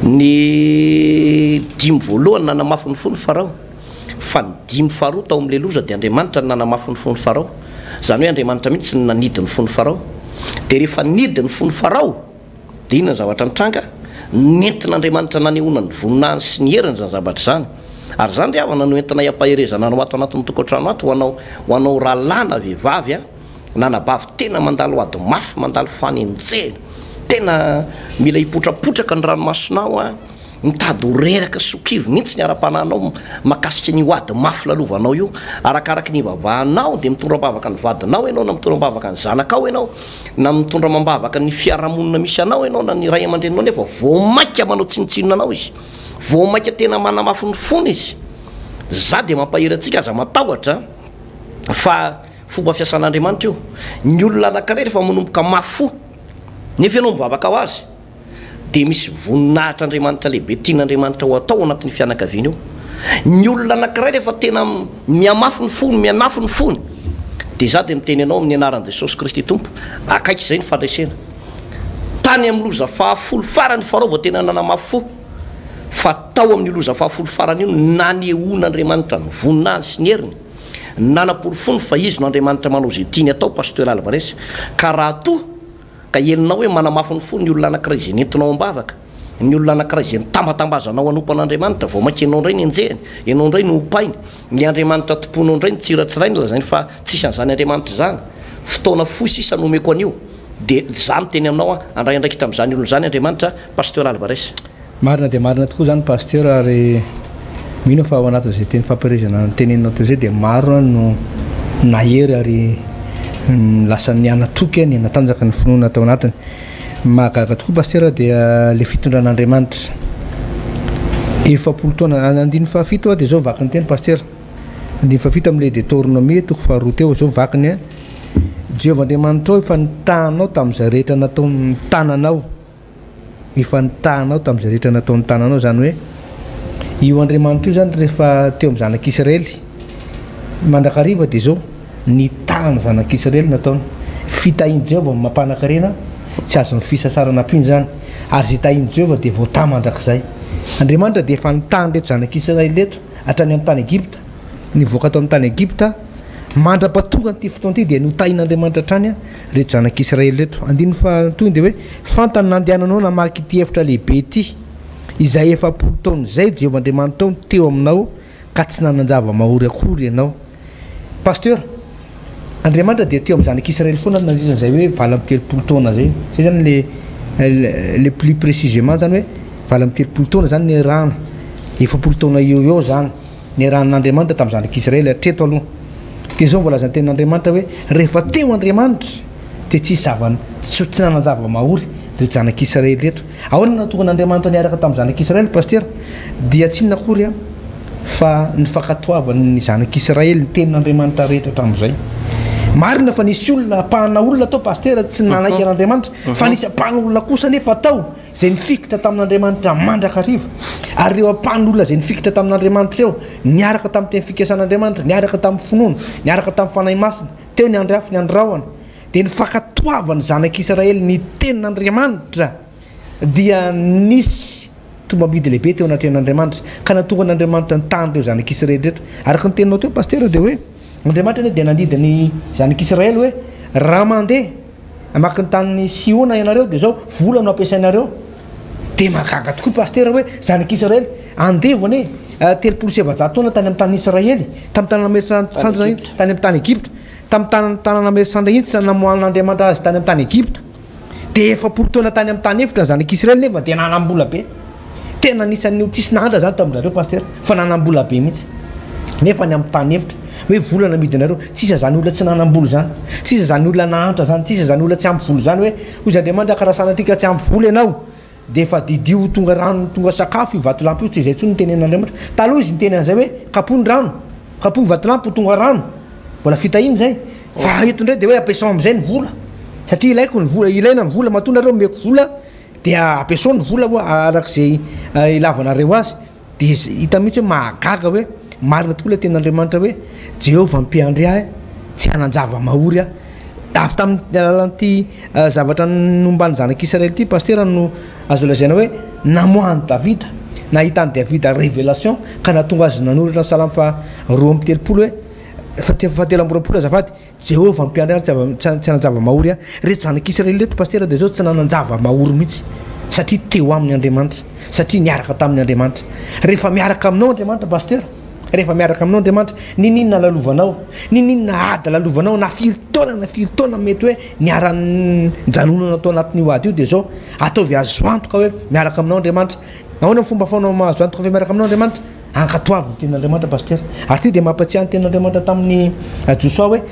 Speaker 1: Ny dimy voalohany nanamafy ny fony Farao, fa ny dimy faharoa tao amin'ilay loza dia Andriamanitra no nanamafy ny fon'i Farao. Izany hoe Andriamanitra mihitsy no nanidy ny fon'i Farao. Dia rehefa nidy ny fon'i Farao, Dia inona ny zavatra nitranga? Nentin'Andriamanitra nanehoana ny voninahiny sy ny heriny izany zavatra izany. Ary izany ry havana no entinay ampaherezana anao ato anatin'ny tokantrano ato, ho anao, ho anao rahalahy na vehivavy na anabavy tena mandalo ady mafy, mandalo fanenjehana, tena mila hipotrapotraka ny ranomasonao an, Mitady ho reraka sy ho kivy mihitsy ny ara-panahinao mahakasika an'io ady mafy lalovanao io. Arakaraky ny ivavahanao dia mitondra am-bavaka ny vadinao ianao na mitondra am-bavaka ny zanakao ianao na mitondra amam-bavaka ny fiarahamonina misy anao ianao na ny ray aman-dreninao nefa vao mainka manao tsinontsinona anao izy. Vao mainka tena manamafy ny fony izy. Za dia mampahery antsika aza matahotra fa fomba fiasan'Andriamanitra io. Ny olona anankiray rehefa manomboka mafy fo nefa ianao mivavaka ho azy dia misy voninahitr'Andriamanitra lehibe tian'Andriamanitra ho atao ao anatin'io fianakaviana io. Ny olona anankiray rehefa tena mihamafy ny fony, mihamafy ny fony, dia izaho dia miteny anao amin'ny anaran'i Jesosy Kristy Tompo, akaiky izay ny fandresena. Tany amin'ny loza fahafolo farany Farao vao tena nanamafy fo, fa tao amin'io loza fahafolo farany io no nanehoan'Andriamanitra ny voninahiny sy ny heriny, nanaporofoany fa Izy no Andriamanitra manao izay tiany atao, Pasteur Alvarez, ka raha toa Ka henonao hoe manamafy ny fo ny olona anankiray izay nentinao am-bavaka, ny olona anankiray izay nitambatambazanao hanompo an'Andriamanitra, vao mainka ianao indray no enjehiny, ianao indray no ompainy, ny Andriamanitra tompoinao indray no tsiratsirainy, lazainy fa tsisy an'izany Andriamanitra izany. Fotoana fohy sisa no omeko an'io, dia izaho miteny aminao aho, handray andraikitra amin'izany olona izany Andriamanitra, Pasteur Alvarez.
Speaker 2: Marina dia marina tokoa izany Pasteur ary mino aho fa ao anatin'izay teny fampielezana noteneninao teo izay dia maro no nahery ary lasa nianatoky nianatanjaka ny finoana tao anatiny. Mahagaga tokoa Pasteur dia le fitondran'Andriamanitra 40 taona andininy fahafito dia izao vaky ny teny Pasteur andininy fahafito amin'ilay Deuteronomie toko faharoa teo izao vakiny a Jehovah Andriamanitrao efa nitahanao tamin'izay rehetra nataon'ny tananao efa nitahanao tamin'izay rehetra nataon'ny tananao, izany hoe io Andriamanitra io izany rehefa teo amin'ny zanak'Israely mandrakariva dia izao nitaha ny zanak'Israely nataony. Fitahian'i Jehovah no mampanan-karena, tsy azon'ny fisasarana ampiana izany, ary izay tahian'i Jehovah dia voatahy mandrakizay. Andriamanitra dia efa nitaha an'ireto zanak'Israely ireto hatrany amin'ny tany Egypta, nivoaka tao amin'ny tany Egypta, mandra-pahatonga an'ity fotoana ity dia notahian'Andriamanitra hatrany Ireto zanak'Israely ireto. Andininy faha-tohiny dia hoe, Fantany nandehananao namaky ity efitra lehibe ity, izay 40 taona izay Jehovah Andriamanitrao no teo aminao, ka tsy nanan-java-mahory akory ianao. Pasteur, Andriamanitra dia teo amin'ny zanak'Israely foana nandritra an'izay hoe 38 taona izay. Izay izany le le plus précisément izany hoe 38 taona izany niarahana, 40 taona eo ho eo izany. Niarahan'Andriamanitra tamin'ny zanak'Israely hatreto aloha. Dia izao no voalazan'ny tenin'Andriamanitra hoe, rehefa teo Andriamanitra, dia tsy hisy zava, tsy tsy nanan-java-mahory ireto zanak'Israely ireto. Ahoana no nahatonga an'Andriamanitra niaraka tamin'ny zanak'Israely, Pasitera? Dia tsy inona akory an, fa ny fankatoavan'ny zanak'Israely ny tenin'Andriamanitra rehetra hatramin'izay. Marina fa nisy olona, ampahana olona tao, Pasitera, tsy nanaiky an'Andriamanitra, fa nisy ampahan'olona kosa anefa tao, izay nifikitra tamin'Andriamanitra mandrakariva, ary ireo ampahan'olona izay nifikitra tamin'Andriamanitra ireo, niaraka tamin'ny teny fikasan'Andriamanitra, niaraka tamin'ny finoana, niaraka tamin'ny Fanahy Masina, teo ny andry afo, ny andry rahona, dia ny fankatoavan'ny zanak'Israely ny tenin'Andriamanitra dia nisy tombam-bidy lehibe teo anatrehan'Andriamanitra, ka nahatonga an'Andriamanitra nitahy an'ireo zanak'Israely ireto. Araka ny teninao teo, Pasitera, dia hoe, Andriamanitra anie dia nandidy ny zanak'Israely hoe, raha mandeha Hamaky ny tanin'i Siona ianareo, dia izao, vola no ampiasainareo. Dia mahagaga tokoa Pasitera hoe, zanak'Israely, andevo anie, 430 taona tany amin'ny tanin'i Israely, tamin'ny tanana mery sandra, tany amin'ny tany Egypta, tamin'ny tanana, tanana mery sandra intsitra namoahan'Andriamanitra azy tany amin'ny tany Egypta. Dia 40 taona tany amin'ny tany efitra ny zanak'Israely nefa dia nanam-bola be. Tena anisan'ny tsisy nahantra zany tamin-dry zareo Pasitera fa nanam-bola be mihitsy. Nefa ny amin'ny tany efitra hoe vola namidinareo, tsisy an'izany olona tsy nanam-bola izany, tsisy an'izany olona nahantra izany, tsisy an'izany olona tsy ampy vola izany hoe hoy Andriamanitra ka raha sanatria ka tsy ampy vola ianao dia efa didio ho tonga rano tonga sakafo io vatolampy io, tsy izay intsony no tenen'Andriamanitra. Taloha izy niteny an'izay hoe kapoho ny rano, kapoho ny vatolampy ho tonga rano, mbola fitahiana izay. Fa eto indray dia hoe ampiasao amin'izay ny vola satria ilaiko ny vola, ilaina ny vola, matoa nareo omeko vola. Dia ampiasao ny vola hoa araka izay ilavanareo azy. Dia hita mihitsy hoe mahagaga hoe marina tokoa ilay tenin'Andriamanitra hoe Jehovah mpiandry ahy, tsy hanan-java-mahory aho. Avy tamin'ny alalan'ity zavatra nomban'ny zanak'Israely ity pasitera no azo lazaina hoe namoahan'i Davida, nahitan'i Davida révélation ka nahatonga azy nanoratra ny salamo faha 32 hoe faha 23 azafady, Jehovah mpiandry ahy tsy hanan-java-mahory aho. Ireto zanak'Israely ireto pasitera dia izao tsy nanan-java-mahory mihitsy satria teo aminy Andriamanitra, satria niaraka taminy Andriamanitra. Rehefa miaraka aminao Andriamanitra pasitera, rehefa miaraka aminao Andriamanitra, niniana lalovanao, niniana ady lalovanao na firy taona na firy taona mety hoe niara-nijanonana tao anatin'io ady io dia izao ataovy azo antoka hoe miaraka aminao Andriamanitra. Ahoana ny fomba ahafahanao mahazo antoka fa miaraka aminao Andriamanitra? Ankatoavy ny tenin'Andriamanitra Pasitera. Ary ity dia mampatsiahy ny tenin'Andriamanitra tamin'i Josoa hoe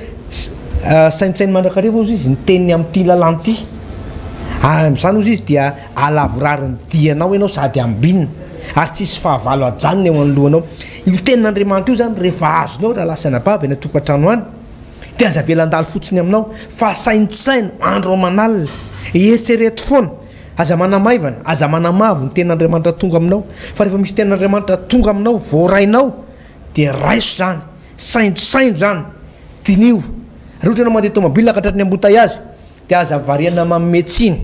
Speaker 2: saintsaino mandrakariva hozy izy ny teniny amin'ity lalàna ity. Ary amin'izany hozy izy dia halavorary ny dianao ianao sady hambinina ary tsy hisy fahavalo hajanona eo anoloanao. Io tenin'Andriamanitra io izany rehefa azonao rahalahy sy anabavy any an-tokantrano any dia aza avela handalo fotsiny aminao fa saintsaino andro aman'alina, eritrereto foana. Aza manamaivana, aza manamavo ny tenin'Andriamanitra tonga aminao, fa rehefa misy tenin'Andriamanitra tonga aminao, voarainao, dia raiso izany, saintsaino izany, diniho. Raha ohatra ianao mandeha tomobile ka tratry ny embouteillage, dia aza variana manome tsiny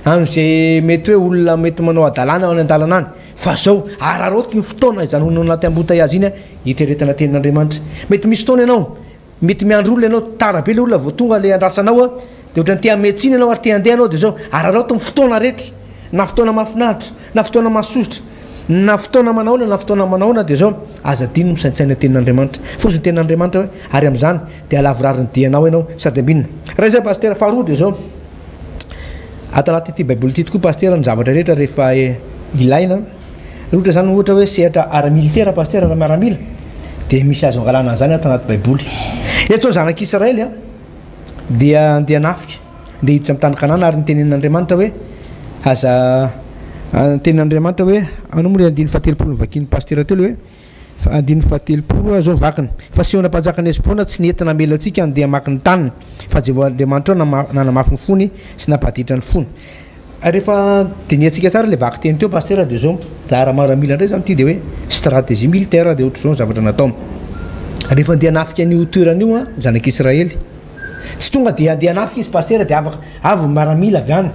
Speaker 2: amin'izay mety hoe olona mety manao hadalana any an-dalana any, fa zao, araraoty iny fotoana izany anaty embouteillage iny hieritreretana tenin'Andriamanitra. Mety misy fotoana ianao, Mety miandry olona ianao, tara be le olona vao tonga le andrasanao a, de ohatran'ny te hanome tsiny ianao ary te handeha ianao de zao, araraoty ny fotoana rehetra, na fotoana mahafinaritra, na fotoana mahasosotra, na fotoana manahoana na fotoana manahoana de zao, aza adino ny misaintsaina tenin'Andriamanitra. Foza ny tenin'Andriamanitra hoe, ary amin'izany dia halavorary ny dianao ianao sady ambinina. Raha izay pasitera, faharoa de zao, ato anatin'ity baiboly ity tokoa pasitera ny zavatra rehetra rehefa ilaina, Raha ohatra izany ohatra hoe sehatra ara-militera pasitera na miaramila dia misy azo angalana an'izany ato anaty baiboly. Eto izao zanak'Israely a dia andeha hanafika, andeha hiditra amin'ny tany Kanana ary nitenenin'Andriamanitra hoe aza nitenin'Andriamanitra hoe anao moa ilay andininy fahatelopolo novakian'ny pasitera teo ilay hoe fa andininy fahatelopolo izao ny vakiny fa Sihona mpanjakan'i Hesbona tsy nety namela antsika handeha hamaky ny taniny fa Jehovah Andriamanitrao nanamafy ny fony sy nampaditra ny fony. Rehefa dinihantsika tsara ilay vakiteny teo Pasitera dia izao, raha ara-maramila indray izany ity dia hoe stratégie militaire dia ohatr'izao ny zavatra natao. Rehefa andeha hanafika an'io toerana io ny zanak'Israely, tsy tonga dia andeha hanafika izy Pasitera dia afaka avy ny maramila avy any,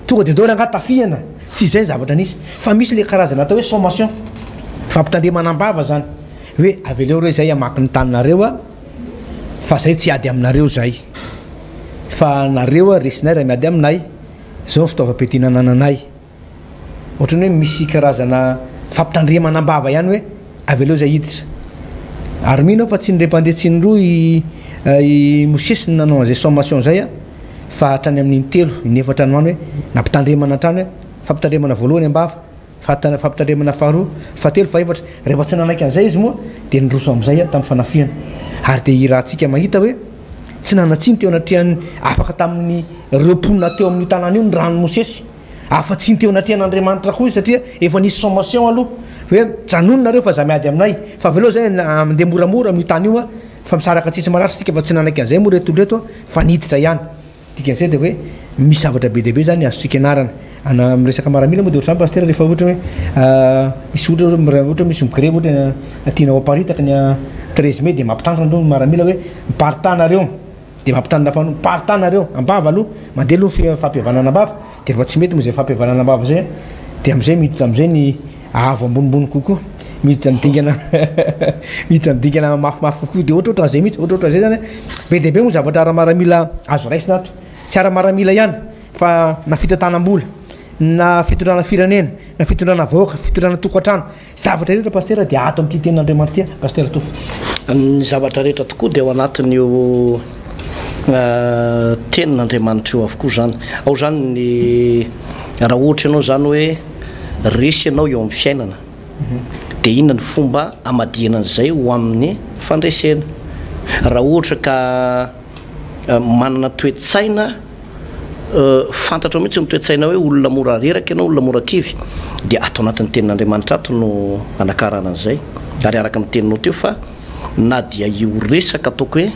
Speaker 2: tonga dia ndao rangahy tafihana, tsy izay ny zavatra nisy fa misy ilay karazana atao hoe sommation, fampitandremana am-bava izany, hoe aveleo re izay hamaky ny taninareo fa izay tsy hiady aminareo izay fa nareo resinay raha miady aminay. Izao ny fitaovam-piadiana anananay. Ohatran'ny hoe misy karazana fampitandremana am-bava ihany hoe avelao izay hiditra. Ary mino aho fa tsy ny mpandeha tsy ny roa i i Mosesy no nanao an'izay sommation izay fa hatrany amin'ny intelo, inefatra any ho any hoe nampitandremana hatrany hoe fampitandremana voalohany am-bava, fampitandremana faharoa, fahatelo, fahefatra. Rehefa tsy nanaiky an'izay izy moa dia niroso amin'izay tamin'ny fanafihana. Ary dia irahantsika mahita hoe tsy nanan-tsiny teo anatrehan'ny afaka tamin'ny ireo mponina teo amin'io tanàna io ny ran'i Mosesy. Afa-tsiny teo anatrehan'Andriamanitra koa izy satria efa nisy sommation aloha hoe janony nareo fa za miady aminay fa avelao zay mandeha moramora amin'io tany io fa misaraka tsisy maratra isika fa tsy nanaiky an'izay moa reto olona reto fa niditra ihany. Dikan'izay dia hoe misy zavatra be dia be izany azontsika ianarana. Ana amin'ny resaka maramila moa dia ohatr'izany Pasitera rehefa ohatra hoe misy ohatra hoe ohatra hoe misy migrevy ohatra tiana ho aparitaka ny 13 mai dia mampitandrina aloha ny maramila hoe miparitaha nareo dia mampitandrina fa miparitaha nareo am-bava aloha mandeha aloha ny fampihavanana am-bava dia rehefa tsy mety moa izay fampihavanana am-bava izay dia amin'izay miditra amin'izay ny avo ambonimbony kokoa miditra amin'ny dingana miditra amin'ny dingana mafimafy kokoa dia ohatrohatran'izay mihitsy ohatrohatran'izay zany be dia be moa zavatra ara-maramila azo raisina ato tsy ara-maramila ihany fa na fitantanam-bola na fitondrana firenena na fitondrana vahoaka fitondrana tokantrano zavatra rehetra pasitera dia ato amin'ity tenin'Andriamanitra ity pasitera Tofa.
Speaker 1: Ny zavatra rehetra tokoa dia ao anatin'io tenin'Andriamanitra io avokoa izany. Ao izany ny raha ohatra ianao izany hoe resy ianao eo amin'ny fiainana dia inona ny fomba hamadihana an'izay ho amin'ny fandresena. Raha ohatra ka manana toe-tsaina fantatrao mihitsy ny toe-tsaina hoe olona mora reraka ianao, olona mora kivy, dia ato anatin'ny tenin'Andriamanitra ato no anakarana an'izay. Ary araka ny teninao teo fa na dia io resaka ataoko hoe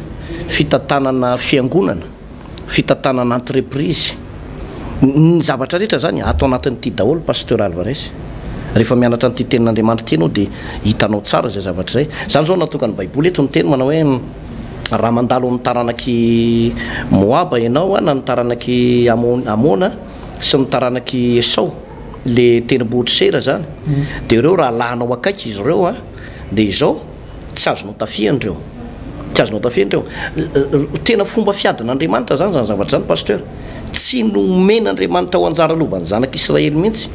Speaker 1: fitantanana fiangonana, fitantanana entreprise, Ny zavatra rehetra zany ato anatin'ity daholo Pasteur Alvarez. Rehefa mianatra an'ity tenin'Andriamanitra ity ianao dia hitanao tsara izay zavatra izay. Izany izao no nahatonga ny Baiboly eto niteny manao hoe raha mandalo amin'ny taranak'i Moaba ianao na ny taranak'i Amona sy ny taranak'i Esao, le tendrombohitr'i Seira izany, dia ireo rahalahinao akaiky izy ireo dia izao, Tsy azonao tafihana ireo. Tsy azonao tafihana ireo. Tena fomba fiadin'Andriamanitra izany izany zavatra izany Pasteur. Tsy nomen'Andriamanitra ho anjara lovan'ny zanak'Israely mihitsy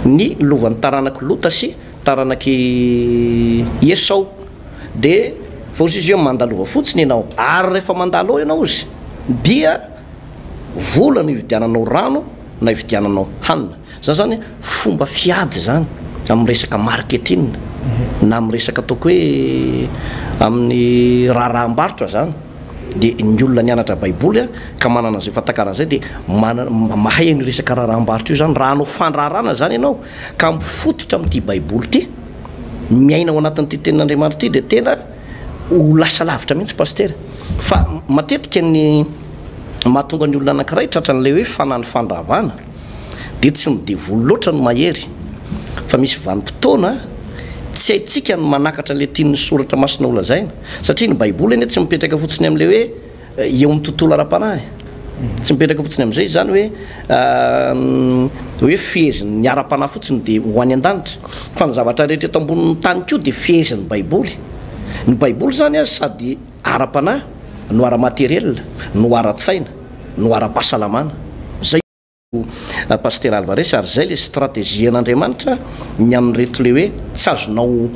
Speaker 1: ny lovan'ny taranak'i Lota sy taranak'i Esao. Dia vao izy hoe mandalova fotsiny ianao. Ary rehefa mandalo ao ianao izy dia vola no ividiananao rano na ividiananao hanina. Zany zany fomba fiady zany amin'ny resaka marketing na amin'ny resaka ataoko hoe amin'ny raharaham-barotra zany dia ny olona nianatra baiboly ka manana an'izay fahatakarana izay dia manana mahay an'io resaka raharaham-barotra io zany. Raha hanao fandraharahana zany ianao ka mifototra amin'ity baiboly ity, miaina ao anatin'ity tenin'Andriamanitra ity dia tena ho lasa lavitra mihitsy pasitera. Fa matetika ny mahatonga ny olona anankiray tratran'ilay hoe fanan'ny fandravana dia tsy ny devoly loatra no mahery fa misy vanim-potoana tsy haintsika ny manakatra ilay tian'ny soratra masina ho lazaina satria ny baiboly anie tsy mipetraka fotsiny amin'ilay hoe eo amin'ny tontolo ara-panahy tsy mipetraka fotsiny amin'izay izany hoe hoe fehezin'ny ara-panahy fotsiny dia ho any an-danitra fa ny zavatra rehetra eto ambonin'ny tany koa dia fehezin'ny baiboly. Ny baiboly izany a sady ara-panahy no ara-materiel no ara-tsaina no ara-pahasalamana. Zay Pasitera Alvarez ary zay le stratégie an'Andriamanitra ny amin'ireto le hoe tsy azonao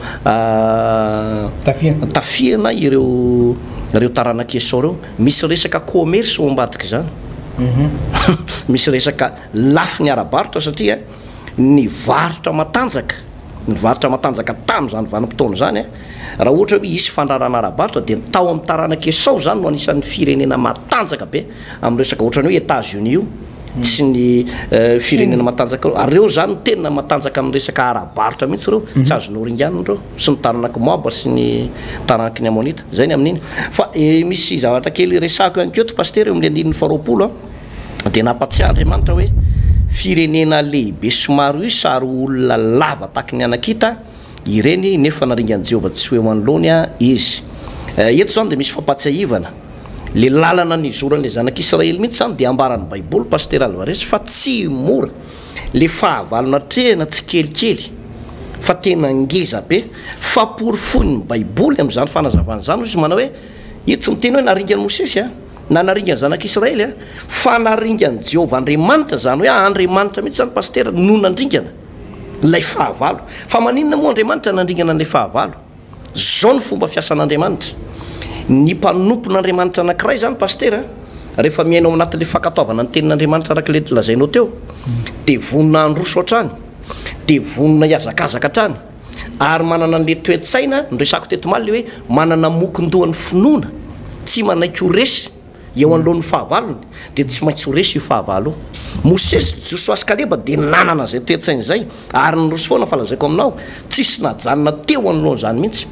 Speaker 2: Tafihana.
Speaker 1: tafihana ireo ireo taranak'i Esao ireo. Misy resaka commerce ao ambadik'izany. Misy resaka lafiny ara-barotra satria ny varotra matanjaka, ny varotra matanjaka tamin'izany vanim-potoana izany, raha ohatra hoe hisy fandrarana ara-barotra dia ny tao amin'ny taranak'i Esao izany no anisan'ny firenena matanjaka be amin'ny resaka ohatran'ny hoe Etats-Unis io sy ny firenena matanjaka ireo, ary ireo izany no tena matanjaka amin'ny resaka ara-barotra mihitsy ireo, tsy azonao ringanina ireo, sy ny taranak'i Moaba sy ny taranaky ny Amonita, izay ny amin'iny. Fa misy zavatra kely resahako ihany koa eto Pasitera eo amin'ny andininy faharoapolo an. Dia nampatsiahy Andriamanitra hoe, Firenena lehibe sy maro isa ary olona lava tahaky ny Anakita ireny, nefa naringan'i Jehovah tsy ho eo anoloany izy. Eto izany dia misy fampahatsiahivana. Ilay lalana nizoran'ilay zanak'Israely mihitsy izany dia ambaran'ny Baiboly, Pasitera Alvarez, fa tsy mora. Ilay fahavalo natrehina tsy kelikely, fa tena ngeza be. Fa porofoin'ny Baiboly amin'izany fanazavana izany, hoy izy manao hoe, Io tsy miteny hoe naringan'i Mosesy an! Na naringan'ny zanak'Israely an! Fa naringan'i Jehovah Andriamanitra, izany hoe Andriamanitra mihitsy izany Pasitera no nandringana ilay fahavalo. Fa maninona moa Andriamanitra nandringana an'ilay fahavalo? Izao no fomba fiasan'Andriamanitra. Ny mpanompon'Andriamanitra anankiray izany Pasitera, rehefa miaina ao anatin'ilay fankatoavana ny tenin'Andriamanitra araka ilay lazainao teo, dia vonona handroso hatrany, dia vonona hihazakazaka hatrany. ary manana an'ilay toe-tsaina noresahako teto omaly ilay hoe manana mokon-dohan'ny finoana, tsy manaiky ho resy eo anoloan'ny fahavalony dia tsy maintsy ho resy io fahavalo io. Mosesy, Josoa sy Kaleba dia nanana izay toe-tsaina izay ary niroso foana fa lazaiko aminao tsisy najanona teo anoloan'izany mihitsy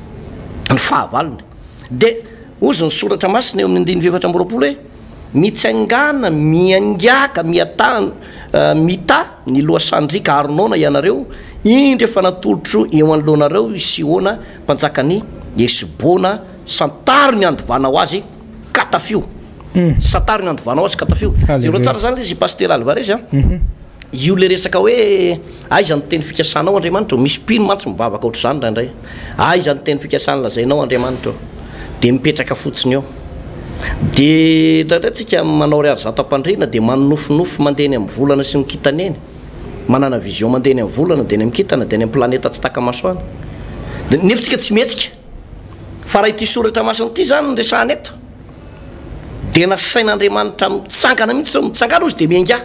Speaker 1: ny fahavalony. Dia hozy ny soratra masina eo amin'ny andininy faha-24 hoe Mitsangàna, miangiaka, miataha, mità ny lohasahan-driaka Arnona ianareo, indro efa natolotro eo anoloanareo i Sihona mpanjakan'i Hesbona, santaro ny andovanao azy, ka tafio. Santaro ny andovanao azy, ka tafio. Jereo tsara izany ilay izy, Pasitera Alvarez a. Io le resaka hoe aiza ny teny fikasanao Andriamanitra ô? Misy mpino mantsy mivavaka ohatr'izany indraindray. Aiza ny teny fikasana lazainao Andriamanitra ô? Dia mipetraka fotsiny eo. Dia indraindray tsika manao ariary zato am-pandriana dia manonofinofy mandeha eny amin'ny volana sy ny kintana eny. Manana vision mandeha eny amin'ny volana dia eny amin'ny kintana dia any amin'ny planeta tsy taka-maso any. Dia nefa tsika tsy mihetsika. Fa raha ity soratra masina ity izany no resahana eto dia nasain'Andriamanitra mitsangana mihitsy izao, mitsangana hozy dia miaingà.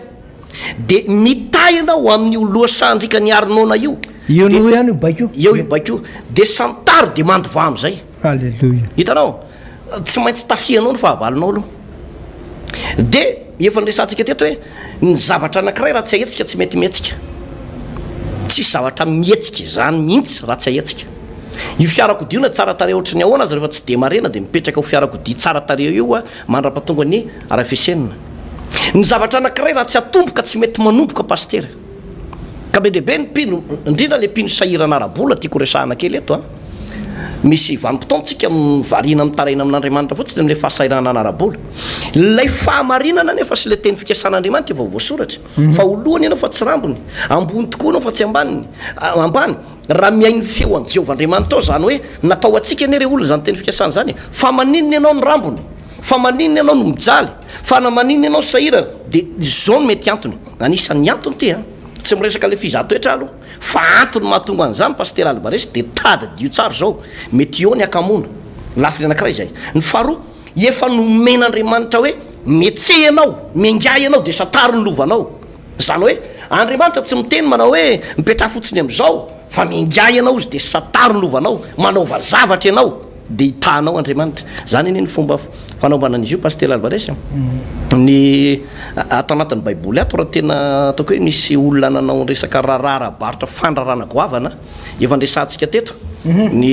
Speaker 1: Dia mitahy ianao amin'io lohasahan-driakan'i Arnona io.
Speaker 2: Eo no eo ihany io baiko
Speaker 1: io. Eo io baiko io. Dia santaro dia mandovà amin'izay.
Speaker 2: Haleloia.
Speaker 1: Hitanao? Tsy maintsy tafihanao ny fahavalonao aloha. Dia efa niresahantsika teto hoe ny zavatra anankiray raha tsy ahetsika tsy mety mihetsika. Tsisy zavatra mihetsika izany mihitsy raha tsy ahetsika. Io fiarakodia io na tsara tarehy ohatry ny ahoana aza rehefa tsy demarena dia mipetraka ho fiarakodia tsara tarehy io mandra-pahatonga ny arafesenina. Ny zavatra anankiray raha tsy atomboka tsy mety manomboka Pasitera. Ka be dia be ny mpino, indrindra le mpino sahirana ara-bola tiako resahana kely eto a. Misy vanim-potoana tsika variana mitaraina amin'Andriamanitra fotsiny amin'ilay fahasahiranana ara-bola. Ilay fahamarinana anefa sy ilay teny fikasan'Andriamanitra efa voasoratra fa ho lohany ianao fa tsy rambony, ambony tokoa ianao fa tsy ambaniny, ambany. Raha mihaino ny feo an'i Jehovah Andriamanitrao, izany hoe natao ho antsika anie re olona izany teny fikasana izany e! Fa maninona ianao no rambony? Fa maninona ianao no mijaly? Fa na maninona ianao sahirana? Dia izao no mety antony, anisan'ny antony ity an! Tsy miresaka ilay fizahan-toetra aho aloha, fa antony mahatonga an'izany Pasitera Alvarez dia tadidio tsara izao, mety eo ny hakamoana, lafiny anankiray izay. Ny faharoa, efa nomen'Andriamanitra hoe mihetseha ianao, miaingà ianao dia santaro ny lovanao. Izany hoe, Andriamanitra tsy miteny manao hoe mipetraha fotsiny amin'izao, fa miaingà ianao izy dia santaro ny lovanao, manaova zavatra ianao dia hitahanao Andriamanitra. Izany anie ny fomba fanaovana an'izy io Pasitera Alvarez a. Ny ato anatin'ny baiboly ato raha tena ataoko hoe nisy olona nanao resaka raharaha ara-barotra fandrarana goavana efa niresahantsika teto, ny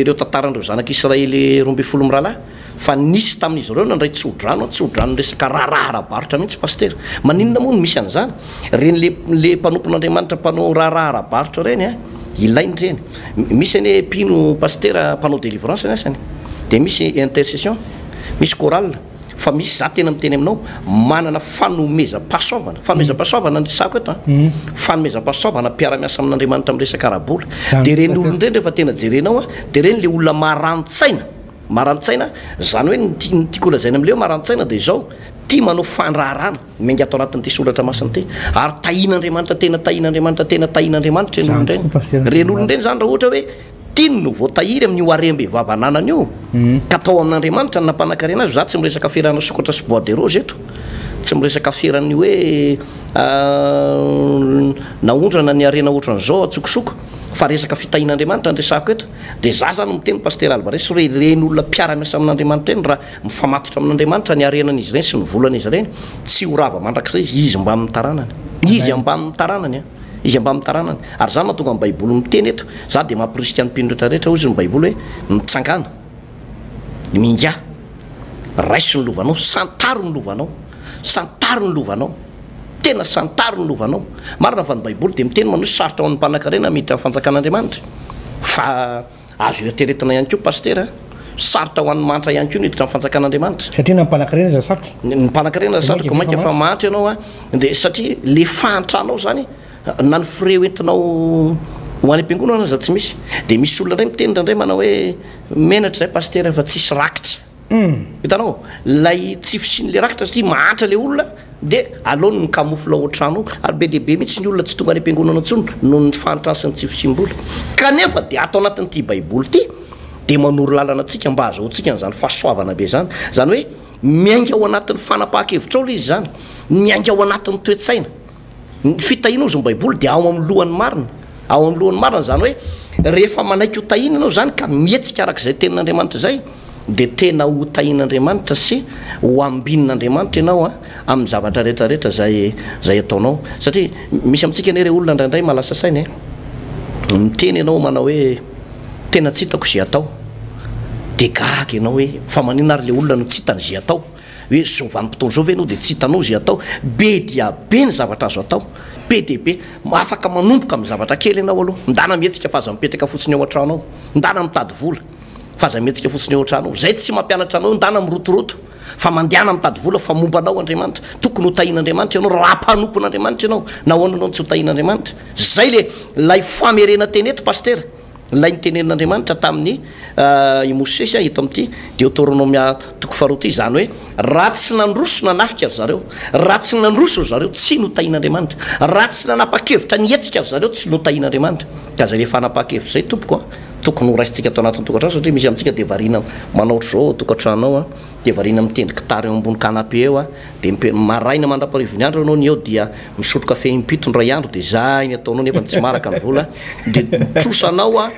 Speaker 1: ireo tantaran'ireo zanak'Israely 12 mirahalahy. Fa nisy tamin'izy ireo nandray tsodrano, tsodrano resaka raharaha ara-barotra mihitsy Pasitera. Maninona moa no misy an'izany? Ireny le le mpanompon'Andriamanitra mpanao raharaha ara-barotra ireny an, ilaina ireny. Misy anie mpino Pasitera mpanao délivrance ny asany, dia misy intercession, misy chorale, fa misy za tena miteny aminao manana fanomezam-pahasoavana, fanomezam-pahasoavana no resahako eto an, fanomezam-pahasoavana mpiara-miasa amin'Andriamanitra amin'ny resaka ara-bola. Dia ireny olona ireny rehefa tena jerenao an, dia ireny le olona marani-tsaina. Marani-tsaina, izany hoe ny ny tiako holazaina amin'ilay hoe marani-tsaina dia izao, tia manao fandraharahana, miainga ato anatin'ity soratra masina ity, ary tahian'Andriamanitra, tena tahian'Andriamanitra, tena tahian'Andriamanitra ireny olona ireny. Ireny olona ireny izany raha ohatra hoe tiany no voatahiry amin'io harem-behivavy ananany io, ka tao amin'Andriamanitra no nampanankarena azy, izaho tsy miresaka ferana sokatra sy bois de rose eto, tsy miresaka feran'ny hoe naondrana ny harena ohatran'izao antsokosoko, fa resaka fitahian'Andriamanitra no resahako eto. Dia za zany miteny Pasitera Alvarez hoe ireny olona mpiara-miasa amin'Andriamanitra ireny raha mifamatotra amin'Andriamanitra ny harenan'izy ireny sy ny volan'izy ireny tsy ho rava mandrakizay izy, izy mbamin'ny taranany. Izy mbamin'ny taranany an! Izy mbamin'ny taranany. Ary zany mahatonga ny baiboly miteny eto, za dia mamporisika ny mpino rehetra rehetra hozy ny baiboly hoe mitsangàna, mingà, raiso ny lovanao, santaro ny lovanao, santaro ny lovanao. Tena santaro ny lovanao. Marina fa ny Baiboly dia miteny manao hoe sarotra ho an'ny mpanankarena miditra amin'ny fanjakan'Andriamanitra. Fa azo eritreretina ihany koa Pasitera a, sarotra ho an'ny mahantra ihany koa ny hiditra amin'ny fanjakan'Andriamanitra.
Speaker 2: Satria na ny mpanankarena aza sarotra.
Speaker 1: Ny mpanankarena aza sarotra, koa mainka fa mahantra ianao a, dia satria le fahantranao izany na ny frais hoentinao ho any am-piangonana aza tsy misy. Dia misy olona indray miteny indraindray manao hoe menatra izahay Pasitera fa tsisy rakitra. Hitanao? Ilay tsy fisian'ilay rakitra satria mahantra ilay olona dia aleony mi-camoufle ao an-trano ao. Ary be dia be mihitsy ny olona tsy tonga any am-piangonana intsony noho ny fahantrany sy ny tsy fisiam-bola. Kanefa dia ato anatin'ity Baiboly ity dia manoro lalana antsika mba hahazoantsika an'izany fahasoavana be izany. Izany hoe miainga ao anatin'ny fanapahan-kevitrao ilay izy izany. Miainga ao anatin'ny toe-tsaina. Ny fitahiana hozy ny baiboly dia ao amin'ny lohany marina, ao amin'ny lohany marina izany hoe rehefa manaiky ho tahiana ianao izany ka mihetsika araka izay tenin'Andriamanitra izay dia tena ho tahian'Andriamanitra sy ho ambinin'Andriamanitra ianao amin'ny zavatra rehetra rehetra izay izay ataonao satria misy amintsika anie re olona indraindray mahalasa saina e, miteny ianao manao hoe tena tsy hitako izay atao dia gaga ianao hoe fa maninona ary ilay olona no tsy hitany izay atao. Hoe zao vanim-potoana zao ve ianao dia tsy hitanao izay atao? Be dia be ny zavatra azo atao, be dia be. Afaka manomboka amin'ny zavatra kely ianao aloha. Ndana mihetsika fa aza mipetraka fotsiny ao an-trano ao. Ndana mitady vola fa aza mihetsika fotsiny ao an-trano ao. Izay tsy mampianatra anao ndana mirotoroto fa mandehana mitady vola fa momba anao Andriamanitra. Tokony ho tahian'Andriamanitra ianao raha mpanompon'Andriamanitra ianao. Nahoana ianao no tsy ho tahian'Andriamanitra? Izay le ilay famerenan-teny eto Pasitera. Ilay notenenin'Andriamanitra tamin'i i Mosesy eto amin'ity Deoteronomia toko faharoa ity, izany hoe, raha tsy nandroso nanafika ry zareo, raha tsy nandroso ry zareo, tsy notahian'Andriamanitra, raha tsy nanapa-kevitra nihetsika ry zareo, tsy notahian'Andriamanitra. Ka izay le fanapahan-kevitra izay tompoko a, tokony ho raisintsika ato anatin'ny tokantrano satria misy amintsika dia variana manao ohatr'izao ao an-tokantrano ao a. Dia variana mitendry gitara eo ambony canapé eo aho, dia mipe maraina mandraparivin'ny andro ianao ny eo dia misotro kafe impito indray andro dia izay ny ataonao nefa tsy maraka ny vola dia mitrosa anao aho,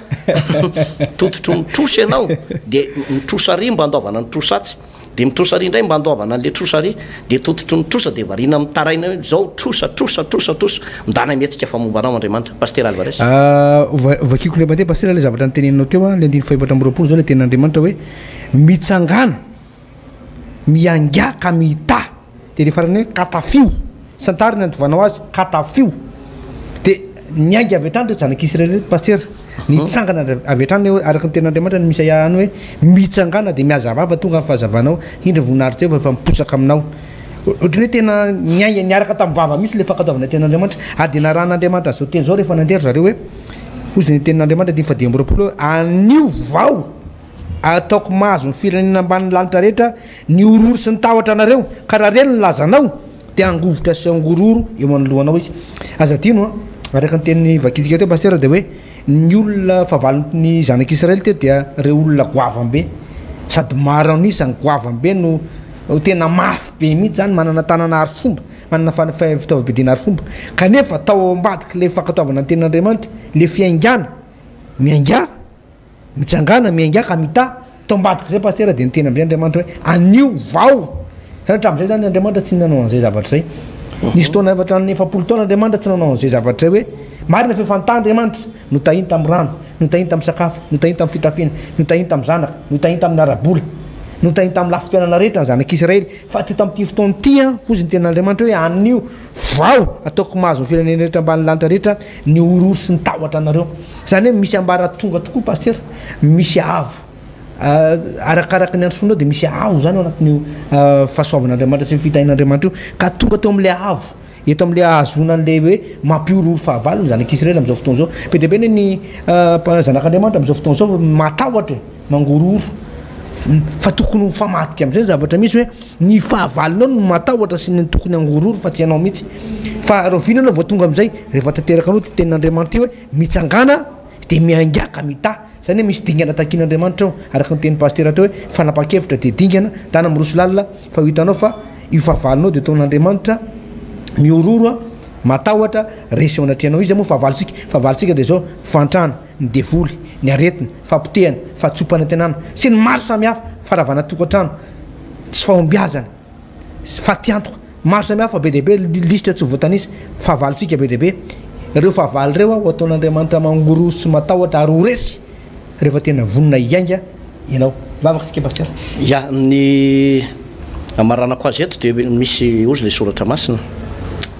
Speaker 1: tototry ny trosa ianao dia mitrosa ary mba andoavana ny trosa atsy, dia mitrosa ary indray mba andoavana an'ilay trosa ary, dia tototry ny trosa dia variana mitaraina hoe izao trosa trosa trosa trosa, ndana mihetsika fa momba anao Andriamanitra. Pasitera Alvarez.
Speaker 2: Vakiko indray mandeha Pasitera ilay zavatra noteneninao teo, ilay andininy faha 24 izao ilay tenin'Andriamanitra hoe. Mitsangàna, miaingà ka mità. Dia le farany hoe katafio. Santary ny andovanao azy, katafio. Dia niainga avy hatrany ireo zanak'Israely ireto Pasitera. Nitsangana avy hatrany hoe araka ny tenin'Andriamanitra ny Misaia any hoe mitsangàna dia mihazavà fa tonga ny fahazavanao, indro ny voninahitr'i Jehovah efa miposaka aminao. Ohatran'ny hoe tena niainga niaraka tamin'ny vava mihitsy ilay fankatoavana ny tenin'Andriamanitra. Ary dia narahan'Andriamanitra an'izao teny izao rehefa nandeha ry zareo hoe, hozy ny tenin'Andriamanitra andininy faha-25 hoe anio vao Ataoko mahazo ny firenena ambanin'ny lanitra rehetra ny horohoro sy ny tahotra anareo, ka raha reny ny lazanao, dia hangovitra sy hangorohoro eo anoloanao izy. Aza adino an, araka ny teny vakintsika teo Pasitera dia hoe ny olona fahavalon'ny zanak'Israely teto dia ireo olona goavam-be, sady maro an'isa ny goavam-be no tena mafy be mihitsy izany, manana tanana arifomba, manana fitaovam-piadiana arifomba, kanefa tao ambadik'ilay fankatoavana ny tenin'Andriamanitra, ilay fiaingàna, miaingà. Mitsangàna, miaingà ka mità. Tao ambadik'izay Pasitera dia niteny amin'izay Andriamanitra hoe, anio vao. Izany hatramin'izay izany Andriamanitra tsy nanao an'izay zavatra izay. Nisy fotoana efa hatramin'ny 40 taona Andriamanitra tsy nanao an'izay zavatra izay hoe, marina fa efa nitahy Andriamanitra, notahiny tamin'ny rano, notahiny tamin'ny sakafo, notahiny tamin'ny fitafiana, notahiny tamin'ny zanaka, notahiny tamin'ny ara-bola, notahiny tamin'ny lafim-piainana rehetra ny zanak'Israely. Fa teto amin'ity fotoana ity an, hozy ny tenin'Andriamanitra hoe, anio vao ataoko mahazo ny firenena rehetra ambanin'ny lanitra rehetra ny horohoro sy ny tahotra anareo. Izany hoe misy ambaratonga tokoa Pasitera, misy avo. Arakaraka ny androsoanao dia misy avo izany ao anatin'io fahasoavan'Andriamanitra sy ny fitahian'Andriamanitra io. Ka tonga teo amin'ilay avo, eto amin'ilay ahazoana an'ilay hoe mampihorohoro fahavalo ny zanak'Israely amin'izao fotoana izao. Be dia be anie ny zanak'Andriamanitra amin'izao fotoana izao matahotra e, mangorohoro. Fa tokony ho mifamadika amin'izay ny zavatra misy hoe Ny fahavalonao no matahotra sy ny tokony hangorohoro fa tsy ianao mihitsy. Fa rahoviana ianao vao tonga amin'izay? Rehefa tanteraka anao ity tenin'Andriamanitra ity hoe mitsangàna dia miaingà ka mità. Izany hoe misy dingana takian'Andriamanitra ao. Araka ny tenin'i Pasitera teo hoe fanapahan-kevitra dia dingana, ndana miroso lalina fa ho hitanao fa io fahavalonao dia ataon'Andriamanitra mihorohoro, matahotra, resy eo anatrehanao. Iza moa fahavalontsika? Fahavalontsika dia izao, fahantrana, ny devoly, ny aretina, fahapotehana, fahatsoam-panantenana, sy ny maro samihafa, faharavana tokantrano. tsy fahombiazana, fatiantoka maro samihafa be dia be, lisitra tsy voatanisa, fahavalontsika be dia be. Ireo fahavalo ireo ho ataon'Andriamanitra mangorohoro sy matahotra ary ho resy rehefa tena vonona hiainga ianao. Mivavaka isika Pasteur.
Speaker 1: Ya, ny amaranako azy eto dia misy hozy ilay soratra masina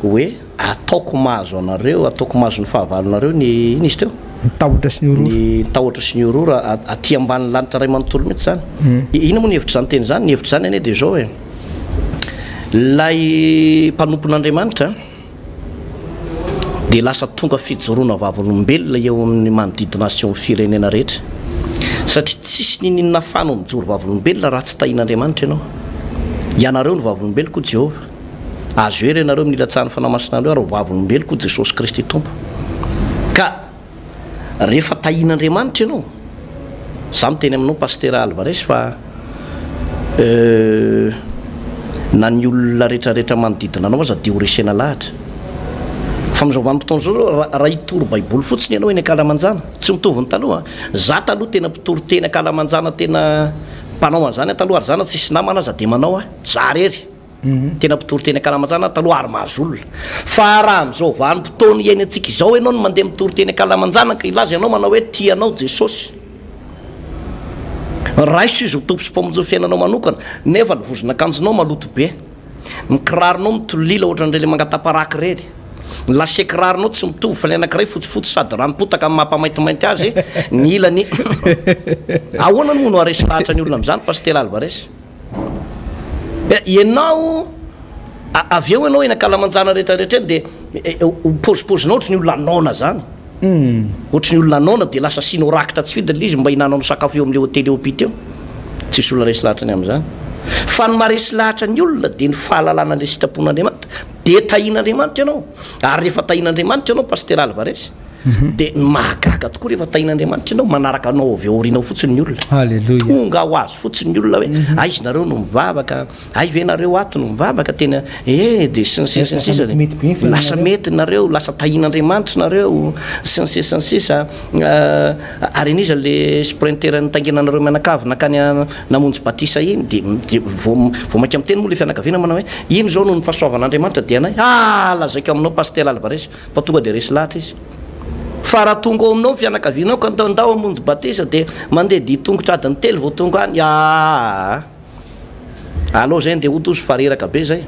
Speaker 1: hoe. Ataoko mahazo anareo, ataoko mahazo ny fahavalonareo ny, inona izy teo?
Speaker 2: Ny tahotra sy ny horora.
Speaker 1: Ny tahotra sy ny horora, aty ambanin'ny lanitra iray manontolo mihitsy izany. Inona moa ny hevitr'izany teny izany? Ny hevitr'izany anie dia izao e, ilay mpanompon'Andriamanitra dia lasa tonga fijoroana vavolombelona eo amin'ny manodidina azy sy eo amin'ny firenena rehetra. Satria tsisy n'inon'inona ahafahanao mijoro vavolombelona raha tsy tahian'Andriamanitra ianao. Ianareo no vavolombeloko, hoy Jehovah. Azo hery ianareo amin'ny ilatsahan'ny Fanahy Masinareo ary ho vavolombeloko hoy Jesosy Kristy Tompo. Ka rehefa tahian'Andriamanitra ianao, za miteny aminao Pasitera Alvarez fa euh na ny olona rehetrarehetra manodidina anao aza dia ho resena lahatra. Fa amin'izao vanim-potoana izao zao raha hitory baiboly fotsiny ianao eny ankalamanjana, tsy mitovy ny taloha an! Za taloha tena mpitory teny ankalamanjana tena mpanao an'izany aho taloha ary za na tsisy namana aza dia manao aho, za rery. Tena mpitory teny ankalamanjana aho taloha ary mahazo olona. Fa raha amin'izao vanim-potoana iainantsika izao ianao no mandeha mitory teny ankalamanjana ka hilaza ianao manao hoe tia anao Jesosy. Raiso Izy ho Tompo sy Mpamonjy ny fiainanao manokana nefa ny vozon'akanjonao maloto be. Ny kiraronao mitolila ohatran'ireny le mangataparaky ireny. Ny lase kiraronao tsy mitovy fa ny anankiray fotsifotsy sady ranom-potaka amin'ny mampamaintimainty azy ny ilany. Ahoana moa no haharesy lahatra ny olona amin'izany Pasitera Alvarez? Ianao avy eo ianao eny ankalamanjana rehetra rehetra eny dia ho paozipaozinao ohatry ny olona noana zany. Ohatry ny olona noana dia lasa asianao rakitra tsy fidiny ilay izy mba hihinananao sakafo eo amin'ilay hotely eo ampita eo. Tsisy olona resy lahatra ny amin'izany. Fa ny maharesy lahatra ny olona dia ny fahalalana an'ilay sitrapon'Andriamanitra. Dia tahian'Andriamanitra ianao. Ary rehefa tahian'Andriamanitra ianao Pasitera Alvarez, Dia ny mahagaga tokoa rehefa tahin'Andriamanitra ianao, manaraka anao avy ao aoriana ao fotsiny ny olona.
Speaker 2: Haleloia.
Speaker 1: Tonga ho azy fotsiny ny olona hoe aiza nareo no mivavaka, hay ve nareo ato no mivavaka, tena eh dia sy ny sisa sy ny sisa.
Speaker 2: Lasa metimety be ny fiainanareo.
Speaker 1: Lasa mety nareo, lasa tahin'Andriamanitra nareo sy ny sisa sy ny sisa. Ary an'iza le sprinter nitaingenanareo mianakavy nankany namonjy batisa iny dia dia vao vao mainka miteny moa le fianakaviana manao hoe iny izao noho ny fahasoavan'Andriamanitra dia anay. Ah lazaiko aminao Pasitera Alvarez. Fa tonga dia resy lahatra izy. Fa raha tonga ao aminao ny fianakavianao ka ndao ndao hamonjy batisa dia mandeha dia tongotra adiny telo vao tonga any, aa! Aleo zay ndeha hody ozy fa reraka be zay.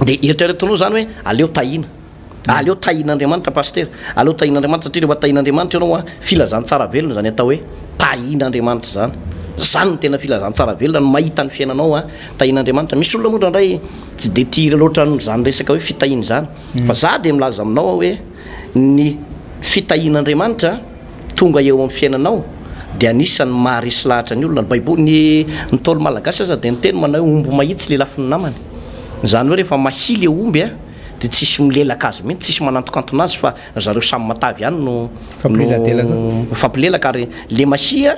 Speaker 1: Dia eritreretinao izany hoe aleo tahiana. Aleo tahian'Andriamanitra Pasitera. Aleo tahian'Andriamanitra satria rehefa tahian'Andriamanitra ianao an, filazantsara velona izany atao hoe tahian'Andriamanitra izany. Izany no tena filazantsara velona, ny mahita ny fiainanao an, tahian'Andriamanitra. Misy olona moa indraindray tsy dia tia loatra an'izany resaka hoe fitahiana izany. Fa za dia milaza aminao aho hoe ny fitahian'Andriamanitra tonga eo amin'ny fiainanao dia anisan'ny maharesy lahatra ny olona. Ny baiboly, ny Ntaolo malagasy aza dia niteny manao hoe omby mahitsy lelafin'ny namany. Izany hoe rehefa mahia le omby a, dia tsisy milelaka azy mihitsy, tsisy manantokantona azy fa zareo samy matavy ihany no no mifampilelaka ary le mahia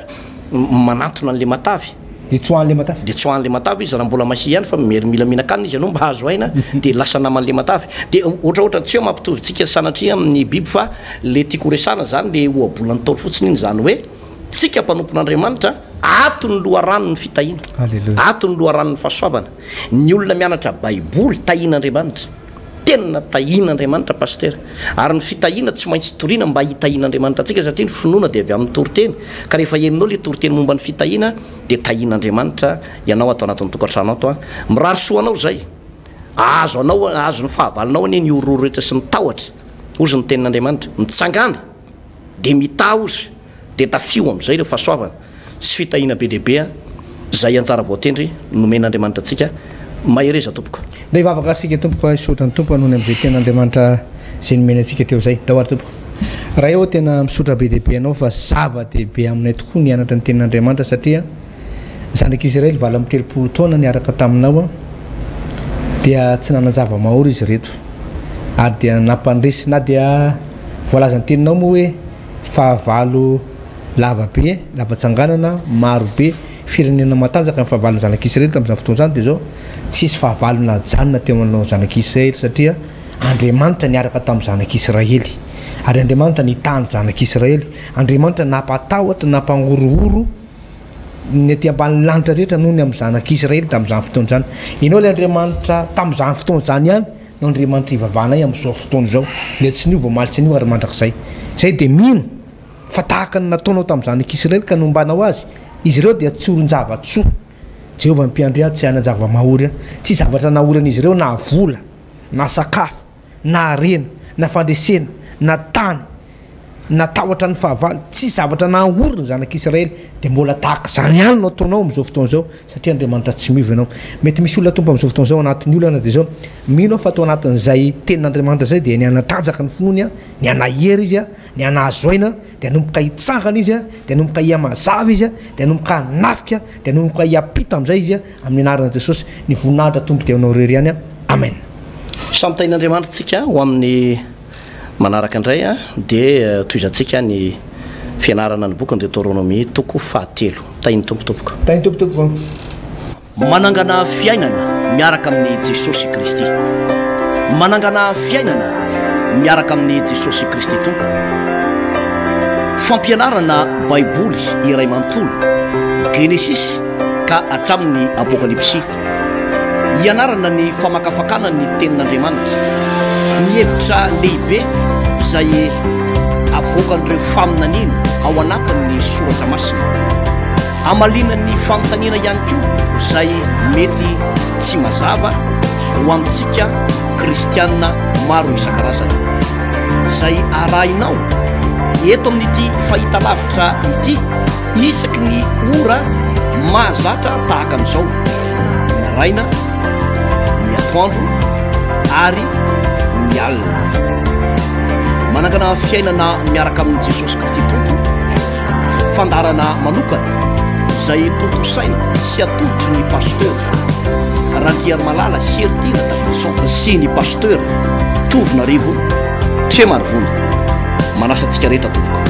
Speaker 1: manantona an'le matavy.
Speaker 2: Dia tsoahan'le matavy.
Speaker 1: Dia tsoahan'le matavy izy raha mbola mahia ihany fa miery mila mihinan-kanina izy aloha mba hahazo aina dia lasa naman'le matavy. Dia ohatraohatran'ny tsy hoe mampitovy antsika sanatria amin'ny biby fa le tiako horesahana izany le ohabolan'ny Ntaolo fotsiny iny izany hoe tsika mpanompon'Andriamanitra ato ny loharanon'ny fitahiana, ato ny loharanon'ny fahasoavana. Ny olona mianatra baiboly tahian'Andriamanitra. Tena tahian'Andriamanitra Pasitera. Ary ny fitahiana tsy maintsy toriana mba hitahian'Andriamanitra antsika satria ny finoana dia avy amin'ny toriteny. Ka rehefa henonao ilay toriteny momba ny fitahiana dia tahian'Andriamanitra ianao ato anatin'ny tokantrano ato an. Mirary soa anao izay. Ahazo anao, ahazo ny fahavalonao anie ny horohoro rehetra sy ny tahotra. Hozy ny tenin'Andriamanitra. Mitsangàna dia mitaha hozy dia tafio amin'izay ireo fahasoavana sy fitahiana be dia be izay anjara voatendry nomen'Andriamanitra antsika. Mahereza tompoko.
Speaker 2: Ndao hivavaka ary isika tompoko a, hisaotra ny Tompo noho ny amin'izay tenin'Andriamanitra izay nomeny antsika teo izay. Ndao ary tompoko. Ray ô, tena misaotra be dia be Anao fa zava-dehibe aminay tokoa ny hianatra ny tenin'Andriamanitra satria ny zanak'Isiraely 38 taona niaraka taminao dia tsy nanan-java-mahory izy ireto ary dia nampandresy na dia voalazan'ny teninao moa hoe Fahavalo lava be, lava tsanganana, maro be, firenena matanjaka ny fahavalon'ny zanak'Israely tamin'izany fotoana izany dia izao, tsisy fahavalo najanona teo anoloan'ny zanak'Israely satria Andriamanitra niaraka tamin'ny zanak'Israely. Ary Andriamanitra nitaha ny zanak'Israely. Andriamanitra nampatahotra, nampangorohoro ny aty ambany lanitra rehetra noho ny amin'ny zanak'Israely tamin'izany fotoana izany. Ianao ilay Andriamanitra tamin'izany fotoana izany ihany no Andriamanitra ivavahanay amin'izao fotoana izao, ny tsy niova omaly tsy anio ary mandrakizay. Izay dia mino fa tahaka ny nataonao tamin'ny zanak'Israely ka nombanao azy, izy ireo dia tsy orin-java-tsoa. Jehovah Mpiandry ahy tsy hanan-java-mahory ahy. Tsy zavatra nahoran'izy ireo na vola, na sakafo, na harena, na fandresena, na tany, natahotra ny fahavalo, tsisy zavatra nahaory ny zanak'Israely, dia mbola tahaka izany ihany no ataonao amin'izao fotoana izao, satria Andriamanitra tsy miova ianao. Mety misy olona Tompo amin'izao fotoana izao anatin'ny olana dia izao, mino aho fa tao anatin'izay tenin'Andriamanitra izay dia nihanatanjaka ny finoany, nihanahery izy, nihanahazo aina, dia hanomboka hitsangana izy, dia hanomboka hihamazava izy, dia hanomboka hanafika, dia hanomboka hiampita amin'izay izy, amin'ny anaran'i Jesosy. Ny voninahitra Tompo dia ho anao irery ihany. Amen.
Speaker 1: Samy tahin'Andriamanitra tsika ho amin'ny Manaraka indray dia tohizantsika ny fianarana ny bokin'ny Deoteronomia toko fahatelo. Tahin'ny Tompo tompoko.
Speaker 2: Tahin'ny Tompo tompoko.
Speaker 1: Manangana fiainana miaraka amin'i Jesosy Kristy. Manangana fiainana miaraka amin'i Jesosy Kristy Tompo. Fampianarana Baiboly iray manontolo, Genesisy ka hatramin'ny Apokalypsy. Hianarana ny famakafakana ny Tenin'Andriamanitra, ny hevitra lehibe izay avoakan'ireo faminaniana ao anatin'ny Soratra Masina. Hamaliana ny fanontaniana ihany koa izay mety tsy mazava ho antsika kristiana maro isan-karazany. Izay arahinao eto amin'ity fahitalavitra ity isaky ny ora mahazatra tahaka an'izao, ny maraina, ny atoandro ary ny alina. Manangana fiainana miaraka amin'i Jesosy Kristy Tompo, fandaharana manokana izay tontosaina sy atolotry ny Pasteur Randriarimalala Heritiana Davidson sy ny Pasteur Tovonarivo Tremarivony. Manasa antsika rehetra tompoko.